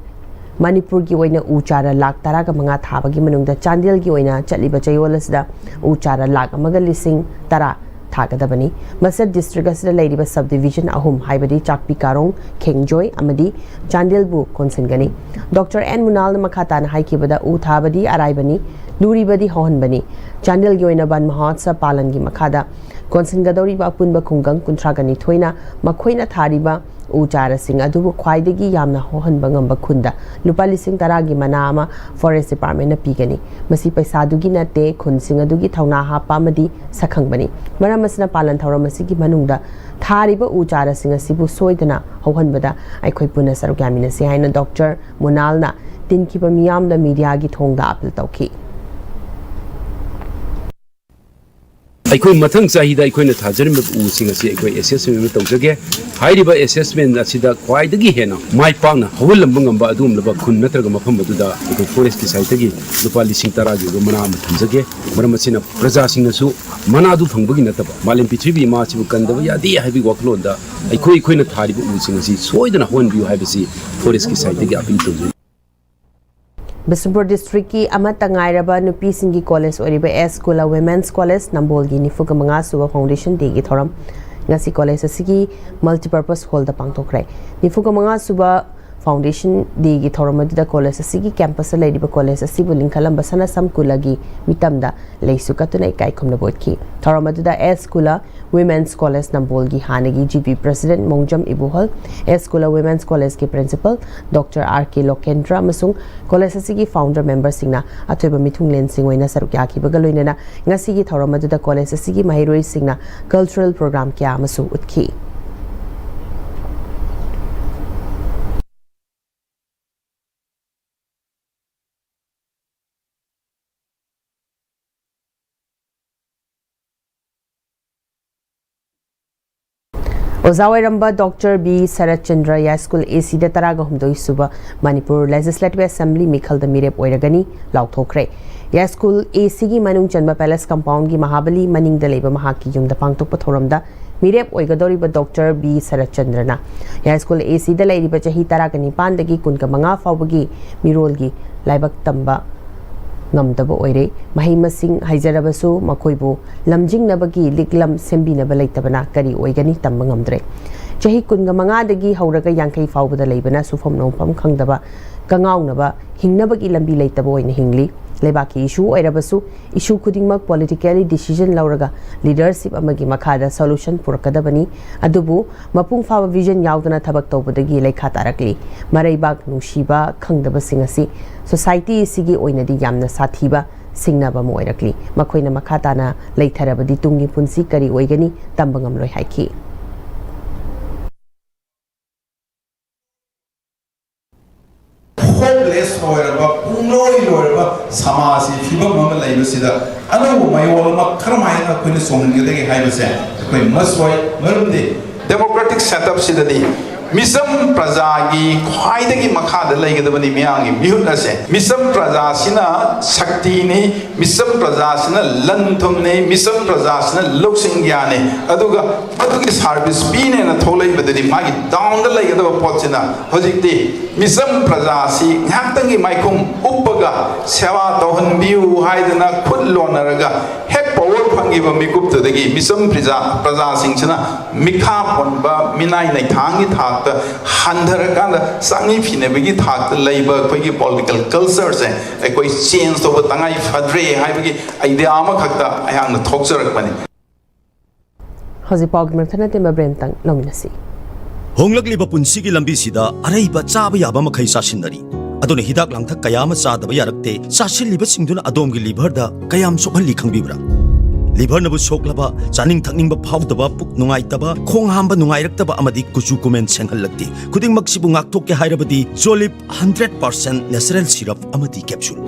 ꯃꯅꯤꯄꯨꯔꯒꯤ ꯑꯣꯏꯅ ꯎ ꯆꯥꯔ ꯂꯥꯈ ꯇꯔꯥꯒ ꯃꯉꯥ ꯊꯥꯕꯒꯤ ꯃꯅꯨꯡꯗ ꯆꯥꯟꯗꯦꯜꯒꯤ ꯑꯣꯏꯅ ꯆꯠꯂꯤꯕ ꯆꯌꯣꯜ ꯑꯁꯤꯗ ꯎ ꯆꯥꯔ ꯂꯥꯈ ꯑꯃꯒ ꯂꯤꯁꯤꯡ ꯇꯔꯥ ꯊꯥꯒꯗꯕꯅꯤ꯫ ꯃꯁꯤꯗ ꯗꯤꯁꯇ꯭ꯔꯤꯛ ꯑꯁꯤꯗ ꯂꯩꯔꯤꯕ ꯁꯕ ꯗꯤꯕꯤꯖꯟ ꯑꯍꯨꯝ, ꯍꯥꯏꯕꯗꯤ ꯆꯥꯛꯄꯤ ꯀꯥꯔꯣꯡ, ꯈꯦꯡꯖꯣꯏ ꯑꯃꯗꯤ ꯆꯥꯟꯗꯦꯜꯕꯨ ꯀꯣꯟꯁꯤꯟꯒꯅꯤ꯫ ꯗꯣꯛꯇꯔ ꯑꯦꯟ ꯃꯨꯅꯥꯜꯅ ꯃꯈꯥ ꯇꯥꯅ ꯍꯥꯏꯈꯤꯕꯗ, ꯎ ꯊꯥꯕꯗꯤ ꯑꯔꯥꯏꯕꯅꯤ, ꯂꯨꯔꯤꯕꯗꯤ ꯍꯧꯍꯟꯕꯅꯤ꯫ ꯆꯥꯟꯗꯦꯜꯒꯤ ꯑꯣꯏꯅ ꯕꯟ ꯃꯍꯣꯠꯁꯕ ꯄꯥꯂꯟꯒꯤ ꯃꯈꯥꯗ ꯀꯣꯟꯁꯤꯟꯒꯗꯧꯔꯤꯕ ꯑꯄꯨꯟꯕ ꯈꯨꯡꯒꯪ ꯀꯨꯟꯊ꯭ꯔꯥꯒ ꯅꯤꯊꯣꯏꯅ ꯃꯈꯣꯏꯅ ꯊꯥꯔꯤꯕ ꯎ ꯆꯥꯔꯁꯤꯡ ꯑꯗꯨꯕꯨ ꯈ꯭ꯋꯥꯏꯗꯒꯤ ꯌꯥꯝꯅ ꯍꯧꯍꯟꯕ ꯉꯝꯕ ꯈꯨꯟꯗ ꯂꯨꯄꯥ ꯂꯤꯁꯤꯡ ꯇꯔꯥꯒꯤ ꯃꯅꯥ ꯑꯃ ꯐꯣꯔꯦꯁ ꯗꯤꯄꯥꯔꯠꯃꯦꯟꯅ ꯄꯤꯒꯅꯤ꯫ ꯃꯁꯤ ꯄꯩꯁꯥꯗꯨꯒꯤ ꯅꯠꯇꯦ, ꯈꯨꯟꯁꯤꯡ ꯑꯗꯨꯒꯤ ꯊꯧꯅꯥ ꯍꯥꯞꯄ ꯑꯃꯗꯤ ꯁꯛꯈꯪꯕꯅꯤ꯫ ꯃꯔꯝ ꯑꯁꯤꯅ ꯄꯥꯂꯟ ꯊꯧꯔꯝ ꯑꯁꯤꯒꯤ ꯃꯅꯨꯡꯗ ꯊꯥꯔꯤꯕ ꯎ ꯆꯥꯔꯁꯤꯡ ꯑꯁꯤꯕꯨ ꯁꯣꯏꯗꯅ ꯍꯧꯍꯟꯕꯗ ꯑꯩꯈꯣꯏ ꯄꯨꯟꯅ ꯁꯔꯨꯛ ꯌꯥꯃꯤꯟꯅꯁꯤ ꯍꯥꯏꯅ ꯗꯣꯛꯇꯔ ꯃꯨꯅꯥꯜꯅ ꯇꯤꯟꯈꯤꯕ ꯃꯤꯌꯥꯝꯗ ꯃꯤꯗꯤꯌꯥꯒꯤ ꯊꯣꯡꯗ ꯑꯥꯄꯤꯜ ꯇꯧꯈꯤ꯫ ꯑꯩꯈꯣꯏ ꯃꯊꯪ ꯆꯍꯤꯗ ꯑꯩꯈꯣꯏꯅ ꯊꯥꯖꯔꯤꯕ ꯎꯁꯤꯡ ꯑꯁꯤ ꯑꯩꯈꯣꯏ ꯑꯦꯁꯦꯁꯃꯦꯟ ꯑꯃ ꯇꯧꯖꯒꯦ꯫ ꯍꯥꯏꯔꯤꯕ ꯑꯦꯁꯦꯁꯃꯦꯟ ꯑꯁꯤꯗ ꯈ꯭ꯋꯥꯏꯗꯒꯤ ꯍꯦꯟꯅ ꯃꯥꯏ ꯄꯥꯛꯅ ꯍꯧꯍꯜꯂꯝꯕ ꯉꯝꯕ ꯑꯗꯨꯒꯨꯝꯂꯕ ꯈꯨꯟ ꯅꯠꯇ꯭ꯔꯒ ꯃꯐꯝ ꯑꯗꯨꯗ ꯑꯩꯈꯣꯏ ꯐꯣꯔꯦꯁꯀꯤ ꯁꯥꯏꯠꯇꯒꯤ ꯂꯨꯄꯥ ꯂꯤꯁꯤꯡ ꯇꯔꯥꯒꯤ ꯑꯣꯏꯕ ꯃꯅꯥ ꯑꯃ ꯊꯝꯖꯒꯦ꯫ ꯃꯔꯝ ꯑꯁꯤꯅ ꯄ꯭ꯔꯖꯥꯁꯤꯡꯅꯁꯨ ꯃꯅꯥꯗꯨ ꯐꯪꯕꯒꯤ ꯅꯠꯇꯕ, ꯃꯥꯂꯦꯝ ꯄ꯭ꯔꯤꯊꯤꯕꯤ ꯏꯃꯥ ꯑꯁꯤꯕꯨ ꯀꯟꯗꯕ ꯌꯥꯗꯦ ꯍꯥꯏꯕꯒꯤ ꯋꯥꯈꯜꯂꯣꯟꯗ ꯑꯩꯈꯣꯏ, ꯑꯩꯈꯣꯏꯅ ꯊꯥꯔꯤꯕ ꯎꯁꯤꯡ ꯑꯁꯤ ꯁꯣꯏꯗꯅ ꯍꯧꯍꯟꯕꯤꯌꯨ ꯍꯥꯏꯕꯁꯤ ꯐꯣꯔꯦꯁꯀꯤ ꯁꯥꯏꯠꯇꯒꯤ ꯑꯥꯄꯤꯜ ꯇꯧꯖꯔꯤ꯫ ꯕꯤꯁꯅꯨꯄꯨꯔ ꯗꯤꯁꯇ꯭ꯔꯤꯛꯀꯤ ꯑꯃꯠꯇ ꯉꯥꯏꯔꯕ ꯅꯨꯄꯤꯁꯤꯡꯒꯤ ꯀꯣꯂꯦꯖ ꯑꯣꯏꯔꯤꯕ ꯑꯦꯁ ꯀꯨꯂꯥ ꯋꯤꯃꯦꯟꯁ ꯀꯣꯂꯦꯖ ꯅꯝꯕꯣꯜꯒꯤ ꯅꯤꯐꯨꯒ ꯃꯉꯥ ꯁꯨꯕ ꯐꯥꯎꯟꯗꯦꯁꯟ ꯗꯦꯒꯤ ꯊꯧꯔꯝ ꯉꯁꯤ ꯀꯣꯂꯦꯖ ꯑꯁꯤꯒꯤ ꯃꯜꯇꯤꯄꯔꯄꯁ ꯍꯣꯜꯗ ꯄꯥꯡꯊꯣꯛꯈ꯭ꯔꯦ꯫ ꯅꯤꯐꯨꯒ ꯃꯉꯥ ꯁꯨꯕ ꯐꯥꯎꯟꯗꯦꯁꯟ ꯗꯦꯒꯤ ꯊꯧꯔꯝ ꯑꯗꯨꯗ ꯀꯣꯂꯦꯖ ꯑꯁꯤꯒꯤ ꯀꯦꯝꯄꯁꯇ ꯂꯩꯔꯤꯕ ꯀꯣꯂꯦꯖ ꯑꯁꯤꯕꯨ ꯂꯤꯡꯈꯠꯂꯝꯕ ꯁꯅꯥꯁꯝ ꯀꯨꯂꯥꯒꯤ ꯃꯤꯇꯝꯗ ꯂꯩꯁꯨ ꯀꯠꯇꯨꯅ ꯏꯀꯥꯏ ꯈꯨꯝꯅꯕ ꯎꯠꯈꯤ꯫ ꯊꯧꯔꯝ ꯑꯗꯨꯗ ꯑꯦꯁ ꯀꯨꯂꯥ ꯋꯤꯃꯦꯟꯁ ꯀꯣꯂꯦꯖ ꯅꯝꯕꯣꯜꯒꯤ ꯍꯥꯟꯅꯒꯤ ꯖꯤ ꯄꯤ ꯄ꯭ꯔꯦꯁꯤꯗꯦꯟꯠ ꯃꯣꯡꯖꯝ ꯏꯕꯣꯍꯜ, ꯑꯦꯁ ꯀꯨꯂꯥ ꯋꯤꯃꯦꯟꯁ ꯀꯣꯂꯦꯖꯀꯤ ꯄ꯭ꯔꯤꯟꯁꯤꯄꯜ ꯗꯣꯛꯇꯔ ꯑꯥꯔ ꯀꯦ ꯂꯣꯀꯦꯟꯗ꯭ꯔ ꯑꯃꯁꯨꯡ ꯀꯣꯂꯦꯖ ꯑꯁꯤꯒꯤ ꯐꯥꯎꯟꯗꯔ ꯃꯦꯝꯕꯔꯁꯤꯡꯅ ꯑꯊꯣꯏꯕ ꯃꯤꯊꯨꯡꯂꯦꯟꯁꯤꯡ ꯑꯣꯏꯅ ꯁꯔꯨꯛ ꯌꯥꯈꯤꯕꯒ ꯂꯣꯏꯅꯅ ꯉꯁꯤꯒꯤ ꯊꯧꯔꯝ ꯑꯗꯨꯗ ꯀꯣꯂꯦꯖ ꯑꯁꯤꯒꯤ ꯃꯍꯩꯔꯣꯏꯁꯤꯡꯅ ꯀꯜꯆꯔꯦꯜ ꯄ꯭ꯔꯣꯒ꯭ꯔꯥꯝ ꯀꯌꯥ ꯑꯃꯁꯨ ꯎꯠꯈꯤ꯫ ꯑꯣꯖꯥ ꯑꯣꯏꯔꯝꯕ ꯗꯣꯛꯇꯔ ꯕꯤ ꯁꯔꯠꯆꯟꯗ꯭ꯔ ꯌꯥꯏꯁ꯭ꯀꯨꯜ ꯑꯦ ꯁꯤꯗ ꯇꯔꯥꯒ ꯍꯨꯝꯗꯣꯏ ꯁꯨꯕ ꯃꯅꯤꯄꯨꯔ ꯂꯦꯖꯤꯁꯂꯦꯇꯤꯚ ꯑꯦꯁꯦꯝꯕ꯭ꯂꯤ ꯃꯤꯈꯜꯗ ꯃꯤꯔꯦꯞ ꯑꯣꯏꯔꯒꯅꯤ ꯂꯥꯎꯊꯣꯛꯈ꯭ꯔꯦ꯫ ꯌꯥꯏꯁ꯭ꯀꯨꯜ ꯑꯦ ꯁꯤꯒꯤ ꯃꯅꯨꯡ ꯆꯟꯕ ꯄꯦꯂꯦꯁ ꯀꯝꯄꯥꯎꯟꯒꯤ ꯃꯍꯥꯕꯂꯤ ꯃꯅꯤꯡꯗ ꯂꯩꯕ ꯃꯍꯥꯛꯀꯤ ꯌꯨꯝꯗ ꯄꯥꯡꯊꯣꯛꯄ ꯊꯧꯔꯝꯗ ꯃꯤꯔꯦꯞ ꯑꯣꯏꯒꯗꯧꯔꯤꯕ ꯗꯣꯛꯇꯔ ꯕꯤ ꯁꯔꯠꯆꯟꯗ꯭ꯔꯅ ꯌꯥꯏꯁ꯭ꯀꯨꯜ ꯑꯦ ꯁꯤꯗ ꯂꯩꯔꯤꯕ ꯆꯍꯤ ꯇꯔꯥꯒ ꯅꯤꯄꯥꯟꯗꯒꯤ ꯀꯨꯟꯒ ꯃꯉꯥ ꯐꯥꯎꯕꯒꯤ ꯃꯤꯔꯣꯜꯒꯤ ꯂꯥꯏꯕꯛ ꯇꯝꯕ ꯉꯝꯗꯕ ꯑꯣꯏꯔꯦ꯫ ꯃꯍꯩ ꯃꯁꯤꯡ ꯍꯩꯖꯔꯕꯁꯨ ꯃꯈꯣꯏꯕꯨ ꯂꯝꯖꯤꯡꯅꯕꯒꯤ ꯂꯤꯛꯂꯝ ꯁꯦꯝꯕꯤꯅꯕ ꯂꯩꯇꯕꯅ ꯀꯔꯤ ꯑꯣꯏꯒꯅꯤ ꯇꯝꯕ ꯉꯝꯗ꯭ꯔꯦ꯫ ꯆꯍꯤ ꯀꯨꯟꯒ ꯃꯉꯥꯗꯒꯤ ꯍꯧꯔꯒ ꯌꯥꯡꯈꯩ ꯐꯥꯎꯕꯗ ꯂꯩꯕꯅ ꯁꯨꯐꯝ ꯅꯣꯝꯐꯝ ꯈꯪꯗꯕ, ꯀꯉꯥꯎꯅꯕ, ꯍꯤꯡꯅꯕꯒꯤ ꯂꯝꯕꯤ ꯂꯩꯇꯕ ꯑꯣꯏꯅ ꯍꯤꯡꯂꯤ꯫ ꯂꯩꯕꯥꯛꯀꯤ ꯏꯁꯨ ꯑꯣꯏꯔꯕꯁꯨ ꯏꯁꯨ ꯈꯨꯗꯤꯡꯃꯛ ꯄꯣꯂꯤꯇꯤꯀꯦꯜꯂꯤ ꯗꯤꯁꯤꯖꯟ ꯂꯧꯔꯒ ꯂꯤꯗꯔꯁꯤꯞ ꯑꯃꯒꯤ ꯃꯈꯥꯗ ꯁꯣꯂꯨꯁꯟ ꯄꯨꯔꯛꯀꯗꯕꯅꯤ꯫ ꯑꯗꯨꯕꯨ ꯃꯄꯨꯡ ꯐꯥꯕ ꯚꯤꯖꯟ ꯌꯥꯎꯗꯅ ꯊꯕꯛ ꯇꯧꯕꯗꯒꯤ ꯂꯩꯈꯥ ꯇꯥꯔꯛꯂꯤ꯫ ꯃꯔꯩꯕꯥꯛ ꯅꯨꯡꯁꯤꯕ ꯈꯪꯗꯕꯁꯤꯡ ꯑꯁꯤ ꯁꯣꯁꯥꯏꯇꯤ ꯑꯁꯤꯒꯤ ꯑꯣꯏꯅꯗꯤ ꯌꯥꯝꯅ ꯁꯥꯊꯤꯕ ꯁꯤꯡꯅꯕ ꯑꯃ ꯑꯣꯏꯔꯛꯂꯤ꯫ ꯃꯈꯣꯏꯅ ꯃꯈꯥ ꯇꯥꯅ ꯂꯩꯊꯔꯕꯗꯤ ꯇꯨꯡꯒꯤ ꯄꯨꯟꯁꯤ ꯀꯔꯤ ꯑꯣꯏꯒꯅꯤ ꯇꯝꯕ ꯉꯝꯂꯣꯏ ꯍꯥꯏꯈꯤ꯫ ꯍꯣꯞꯂꯦꯁ ꯑꯣꯏꯔꯕ, ꯄꯨꯡꯂꯣꯏ ꯂꯣꯏꯔꯕ ꯁꯃꯥꯖꯁꯤ ꯐꯤꯕꯝ ꯑꯃ ꯂꯩꯕꯁꯤꯗ ꯑꯅꯧꯕ ꯃꯌꯣꯜ ꯑꯃ ꯀꯔꯝꯍꯥꯏꯅ ꯑꯩꯈꯣꯏꯅ ꯆꯣꯡꯍꯟꯒꯗꯒꯦ ꯍꯥꯏꯕꯁꯦ ꯑꯩꯈꯣꯏ ꯃꯁꯣꯏ꯫ ꯃꯔꯝꯗꯤ ꯗꯦꯃꯣꯀ꯭ꯔꯦꯇꯤꯛ ꯁꯦꯠꯑꯞꯁꯤꯗꯗꯤ ꯃꯤꯆꯝ ꯄ꯭ꯔꯖꯥꯒꯤ ꯈ꯭ꯋꯥꯏꯗꯒꯤ ꯃꯈꯥꯗ ꯂꯩꯒꯗꯕꯅꯤ ꯃꯤꯌꯥꯝꯒꯤ ꯃꯤꯍꯨꯠ ꯑꯁꯦ꯫ ꯃꯤꯆꯝ ꯄ꯭ꯔꯖꯥꯁꯤꯅ ꯁꯛꯇꯤꯅꯤ, ꯃꯤꯆꯝ ꯄ꯭ꯔꯖꯥꯁꯤꯅ ꯂꯟ ꯊꯨꯝꯅꯤ, ꯃꯤꯆꯝ ꯄ꯭ꯔꯖꯥꯁꯤꯅ ꯂꯧꯁꯤꯡ ꯒ꯭ꯌꯥꯟꯅꯤ꯫ ꯑꯗꯨꯒ ꯃꯗꯨꯒꯤ ꯁꯥꯔꯚꯤꯁ ꯄꯤꯅꯦꯅ ꯊꯣꯛꯂꯛꯏꯕꯗꯨꯗꯤ ꯃꯥꯒꯤ ꯗꯥꯎꯟꯗ ꯂꯩꯒꯗꯕ ꯄꯣꯠꯁꯤꯅ ꯍꯧꯖꯤꯛꯇꯤ ꯃꯤꯆꯝ ꯄ꯭ꯔꯖꯥꯁꯤ ꯉꯥꯏꯍꯥꯛꯇꯪꯒꯤ ꯃꯥꯏꯈꯨꯝ ꯎꯞꯄꯒ ꯁꯦꯕꯥ ꯇꯧꯍꯟꯕꯤꯌꯨ ꯍꯥꯏꯗꯅ ꯈꯨꯠ ꯂꯣꯟꯅꯔꯒ ꯍꯦꯛ ꯄꯋꯔ ꯐꯪꯈꯤꯕ ꯃꯤꯀꯨꯞꯇꯨꯗꯒꯤ ꯃꯤꯆꯝ ꯄ꯭ꯔꯖꯥ, ꯄ꯭ꯔꯖꯥꯁꯤꯡꯁꯤꯅ ꯃꯤꯈꯥ ꯄꯣꯟꯕ, ꯃꯤꯅꯥꯏ ꯅꯩꯊꯥꯡꯒꯤ ꯊꯥꯛꯇ ꯍꯟꯊꯔꯀꯥꯟꯗ ꯆꯥꯛꯅꯤ ꯐꯤꯅꯕꯒꯤ ꯊꯥꯛꯇ ꯂꯩꯕ ꯑꯩꯈꯣꯏꯒꯤ ꯄꯣꯂꯤꯇꯤꯀꯦꯜ ꯀꯜꯆꯔꯁꯦ ꯑꯩꯈꯣꯏ ꯆꯦꯟꯖ ꯇꯧꯕ ꯇꯉꯥꯏ ꯐꯗ꯭ꯔꯦ ꯍꯥꯏꯕꯒꯤ ꯑꯥꯏꯗꯤꯌꯥ ꯑꯃꯈꯛꯇ ꯑꯩꯍꯥꯛꯅ ꯊꯣꯛꯆꯔꯛꯄꯅꯤ꯫ ꯍꯧꯖꯤꯛ ꯄꯥꯎꯒꯤ ꯃꯊꯪ ꯅꯠꯇꯦ ꯃꯕ꯭ꯔꯦꯝꯇꯪ ꯂꯧꯃꯤꯟꯅꯁꯤ꯫ ꯍꯣꯡꯂꯛꯂꯤꯕ ꯄꯨꯟꯁꯤꯒꯤ ꯂꯝꯕꯤꯁꯤꯗ ꯑꯔꯩꯕ ꯆꯥꯕ ꯌꯥꯕ ꯃꯈꯩ ꯆꯥꯁꯤꯟꯅꯔꯤ꯫ ꯑꯗꯨꯅ ꯍꯤꯗꯥꯛ ꯂꯥꯡꯊꯛ ꯀꯌꯥ ꯑꯃ ꯆꯥꯗꯕ ꯌꯥꯔꯛꯇꯦ꯫ ꯆꯥꯁꯤꯜꯂꯤꯕꯁꯤꯡꯗꯨꯅ ꯑꯗꯣꯝꯒꯤ ꯂꯤꯚꯔꯗ ꯀꯌꯥꯝ ꯁꯣꯛꯍꯜꯂꯤ ꯈꯪꯕꯤꯕ꯭ꯔꯥ? ꯂꯤꯚꯔꯅꯕꯨ ꯁꯣꯛꯂꯕ, ꯆꯥꯅꯤꯡ ꯊꯛꯅꯤꯡꯕ ꯐꯥꯎꯗꯕ, ꯄꯨꯛ ꯅꯨꯡꯉꯥꯏꯇꯕ, ꯈꯣꯡ ꯍꯥꯝꯕ ꯅꯨꯡꯉꯥꯏꯔꯛꯇꯕ ꯑꯃꯗꯤ ꯀꯨꯆꯨ ꯀꯨꯃꯦꯟ ꯁꯦꯡꯍꯜꯂꯛꯇꯦ꯫ ꯈꯨꯗꯤꯡꯃꯛꯁꯤꯕꯨ ꯉꯥꯛꯊꯣꯛꯀꯦ ꯍꯥꯏꯔꯕꯗꯤ Jolip hundred percent natural syrup ꯑꯃꯗꯤ capsule.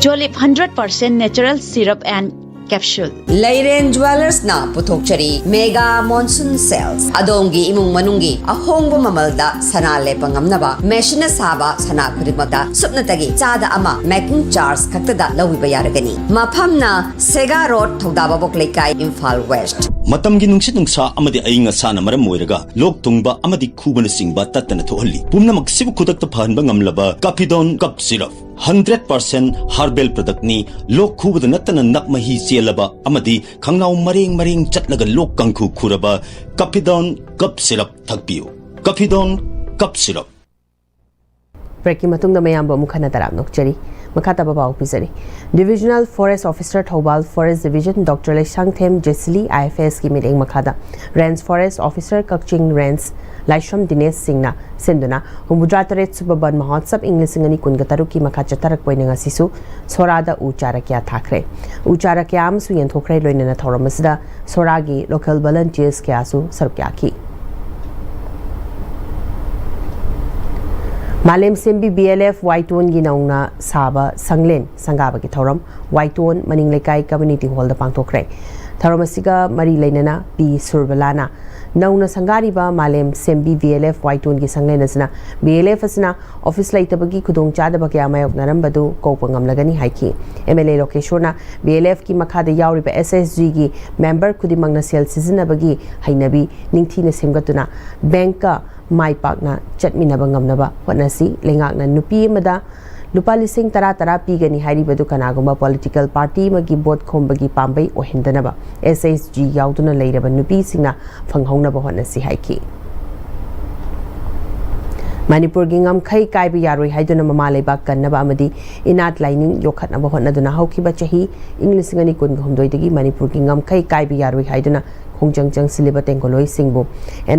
Jolip hundred percent natural syrup and Capsule. ꯂꯩꯔꯦꯟ ꯖ꯭ꯋꯦꯂꯔꯁꯅ ꯄꯨꯊꯣꯛꯆꯔꯤ ꯃꯦꯒꯥ ꯃꯣꯟꯁꯨꯟ ꯁꯦꯜꯁ꯫ ꯑꯗꯣꯝꯒꯤ ꯏꯃꯨꯡ ꯃꯅꯨꯡꯒꯤ ꯑꯍꯣꯡꯕ ꯃꯃꯜꯗ ꯁꯅꯥ ꯂꯦꯞꯄ ꯉꯝꯅꯕ ꯃꯦꯁꯤꯟꯅ ꯁꯥꯕ ꯁꯅꯥ ꯈꯨꯗꯤꯡꯃꯛꯇ ꯁꯨꯞꯅꯇꯒꯤ ꯆꯥꯗ ꯑꯃ ꯃꯦꯀꯤꯡ ꯆꯥꯔꯖ ꯈꯛꯇꯗ ꯂꯧꯕꯤꯕ ꯌꯥꯔꯒꯅꯤ꯫ ꯃꯐꯝꯅ ꯁꯦꯒꯥ ꯔꯣꯗ, ꯊꯧꯗꯥꯕꯥꯕꯣꯛ ꯂꯩꯀꯥꯏ, ꯏꯝꯐꯥꯜ ꯋꯦꯁ꯭ꯠ꯫ ꯃꯇꯝꯒꯤ ꯅꯨꯡꯁꯤꯠ ꯅꯨꯡꯁꯥ ꯑꯃꯗꯤ ꯑꯏꯪ ꯑꯁꯥꯅ ꯃꯔꯝ ꯑꯣꯏꯔꯒ ꯂꯣꯛ ꯊꯨꯡꯕ ꯑꯃꯗꯤ ꯈꯨꯕꯅꯆꯤꯡꯕ ꯇꯠꯇꯅ ꯊꯣꯛꯍꯜꯂꯤ꯫ ꯄꯨꯝꯅꯃꯛꯁꯤꯕꯨ ꯈꯨꯗꯛꯇ ꯐꯍꯟꯕ ꯉꯝꯂꯕ Kafidon cough syrup. Hundred percent herbal ꯄ꯭ꯔꯗꯛꯅꯤ꯫ ꯂꯣꯛ ꯈꯨꯕꯗ ꯅꯠꯇꯅ ꯅꯞ ꯃꯍꯤ ꯆꯦꯜꯂꯕ ꯑꯃꯗꯤ ꯈꯪꯅꯥꯎ ꯃꯔꯦꯡ ꯃꯔꯦꯡ ꯆꯠꯂꯒ ꯂꯣꯛ ꯀꯥꯡꯈꯨ ꯈꯨꯔꯕ ꯀꯥꯐꯤꯗꯣꯟ ꯀꯞ ꯁꯤꯔꯞ ꯊꯛꯄꯤꯌꯨ꯫ ꯀꯥꯐꯤꯗꯣꯟ cough syrup. ꯕ꯭ꯔꯦꯛꯀꯤ ꯃꯇꯨꯡꯗ ꯃꯌꯥꯝꯕꯨ ꯑꯃꯨꯛ ꯍꯟꯅ ꯇꯔꯥꯝꯅ ꯑꯣꯛꯆꯔꯤ꯫ ꯃꯈꯥ ꯇꯥꯕ ꯄꯥꯎ ꯄꯤꯖꯔꯤ꯫ Divisional Forest Officer Thoubal Forest Division doctor Leishangthem Jesily, IFS ꯀꯤ ꯃꯤꯠꯌꯦꯡ ꯃꯈꯥꯗ Range Forest Officer ꯀꯛꯆꯤꯡ ꯔꯦꯟꯖ ꯂꯥꯏꯁ꯭ꯔꯝ ꯗꯤꯅꯦꯁ ꯁꯤꯡꯅ ꯁꯤꯟꯗꯨꯅ ꯍꯨꯝꯐꯨꯇꯔꯥ ꯇꯔꯦꯠ ꯁꯨꯕ ꯕꯟ ꯃꯍꯣꯠꯁꯕ ꯏꯪ ꯂꯤꯁꯤꯡ ꯑꯅꯤ ꯀꯨꯟꯒ ꯇꯔꯨꯛꯀꯤ ꯃꯈꯥ ꯆꯠꯊꯔꯛꯄ ꯑꯣꯏꯅ ꯉꯁꯤꯁꯨ ꯁꯣꯔꯥꯗ ꯎ ꯆꯥꯔ ꯀꯌꯥ ꯊꯥꯈ꯭ꯔꯦ꯫ ꯎ ꯆꯥꯔ ꯀꯌꯥ ꯑꯃꯁꯨ ꯌꯦꯟꯊꯣꯛꯈ꯭ꯔꯦ꯫ ꯂꯣꯏꯅꯅ ꯊꯧꯔꯝ ꯑꯁꯤꯗ ꯁꯣꯔꯥꯒꯤ local volunteers ꯀꯌꯥꯁꯨ ꯁꯔꯨꯛ ꯌꯥꯈꯤ꯫ ꯃꯥꯂꯦꯝ ꯁꯦꯝꯕꯤ BLF ꯋꯥꯏꯇꯣꯟꯒꯤ ꯅꯧꯅ ꯁꯥꯕ ꯁꯪꯂꯦꯟ ꯁꯪꯒꯥꯕꯒꯤ ꯊꯧꯔꯝ ꯋꯥꯏꯇꯣꯟ ꯃꯅꯤꯡ ꯂꯩꯀꯥꯏ community hall ꯗ ꯄꯥꯡꯊꯣꯛꯈ꯭ꯔꯦ꯫ ꯊꯧꯔꯝ ꯑꯁꯤꯒ ꯃꯔꯤ ꯂꯩꯅꯅ ꯄꯤ ꯁꯨꯔꯕꯂꯥꯅ ꯅꯧꯅ ꯁꯪꯒꯥꯔꯤꯕ ꯃꯥꯂꯦꯝ ꯁꯦꯝꯕꯤ BLF ꯋꯥꯏꯇꯣꯟꯒꯤ ꯁꯪꯂꯦꯟ ꯑꯁꯤꯅ BLF ꯑꯁꯤꯅ office ꯂꯩꯇꯕꯒꯤ ꯈꯨꯗꯣꯡꯆꯥꯗꯕ ꯀꯌꯥ ꯃꯥꯌꯣꯛꯅꯔꯝꯕꯗꯨ ꯀꯣꯛꯄ ꯉꯝꯂꯒꯅꯤ ꯍꯥꯏꯈꯤ꯫ MLA ꯂꯣꯀꯦꯁꯣꯔꯅ BLF ꯀꯤ ꯃꯈꯥꯗ ꯌꯥꯎꯔꯤꯕ SHG ꯒꯤ member ꯈꯨꯗꯤꯡꯃꯛꯅ ꯁꯦꯜ ꯁꯤꯖꯤꯟꯅꯕꯒꯤ ꯍꯩꯅꯕꯤ ꯅꯤꯡꯊꯤꯅ ꯁꯦꯝꯒꯠꯇꯨꯅ bank ꯀ ꯃꯥꯏ ꯄꯥꯛꯅ ꯆꯠꯃꯤꯟꯅꯕ ꯉꯝꯅꯕ ꯍꯣꯠꯅꯁꯤ꯫ ꯂꯩꯉꯥꯛꯅ ꯅꯨꯄꯤ ꯑꯃꯗ ꯂꯨꯄꯥ ꯂꯤꯁꯤꯡ ꯇꯔꯥ ꯇꯔꯥ ꯄꯤꯒꯅꯤ ꯍꯥꯏꯔꯤꯕꯗꯨ ꯀꯅꯥꯒꯨꯝꯕ political party ꯑꯃꯒꯤ vote ꯈꯣꯝꯕꯒꯤ ꯄꯥꯝꯕꯩ ꯑꯣꯏꯍꯟꯗꯅꯕ SHG ꯌꯥꯎꯗꯨꯅ ꯂꯩꯔꯕ ꯅꯨꯄꯤꯁꯤꯡꯅ ꯐꯪꯍꯧꯅꯕ ꯍꯣꯠꯅꯁꯤ ꯍꯥꯏꯈꯤ꯫ ꯃꯅꯤꯄꯨꯔꯒꯤ ꯉꯝꯈꯩ ꯀꯥꯏꯕ ꯌꯥꯔꯣꯏ ꯍꯥꯏꯗꯨꯅ ꯃꯃꯥ ꯂꯩꯕꯥꯛ ꯀꯟꯅꯕ ꯑꯃꯗꯤ ꯏꯅꯥꯠ ꯂꯥꯏꯅꯤꯡ ꯌꯣꯛꯈꯠꯅꯕ ꯍꯣꯠꯅꯗꯨꯅ ꯍꯧꯈꯤꯕ ꯆꯍꯤ ꯏꯪ ꯂꯤꯁꯤꯡ ꯑꯅꯤ ꯀꯨꯟꯒ ꯍꯨꯝꯗꯣꯏꯗꯒꯤ ꯃꯅꯤꯄꯨꯔꯒꯤ ꯉꯝꯈꯩ ꯀꯥꯏꯕ ꯌꯥꯔꯣꯏ ꯍꯥꯏꯗꯨꯅ ꯈꯣꯡꯖꯪ ꯆꯪꯁꯤꯜꯂꯤꯕ ꯇꯦꯡꯒꯣꯂꯣꯏꯁꯤꯡꯕꯨ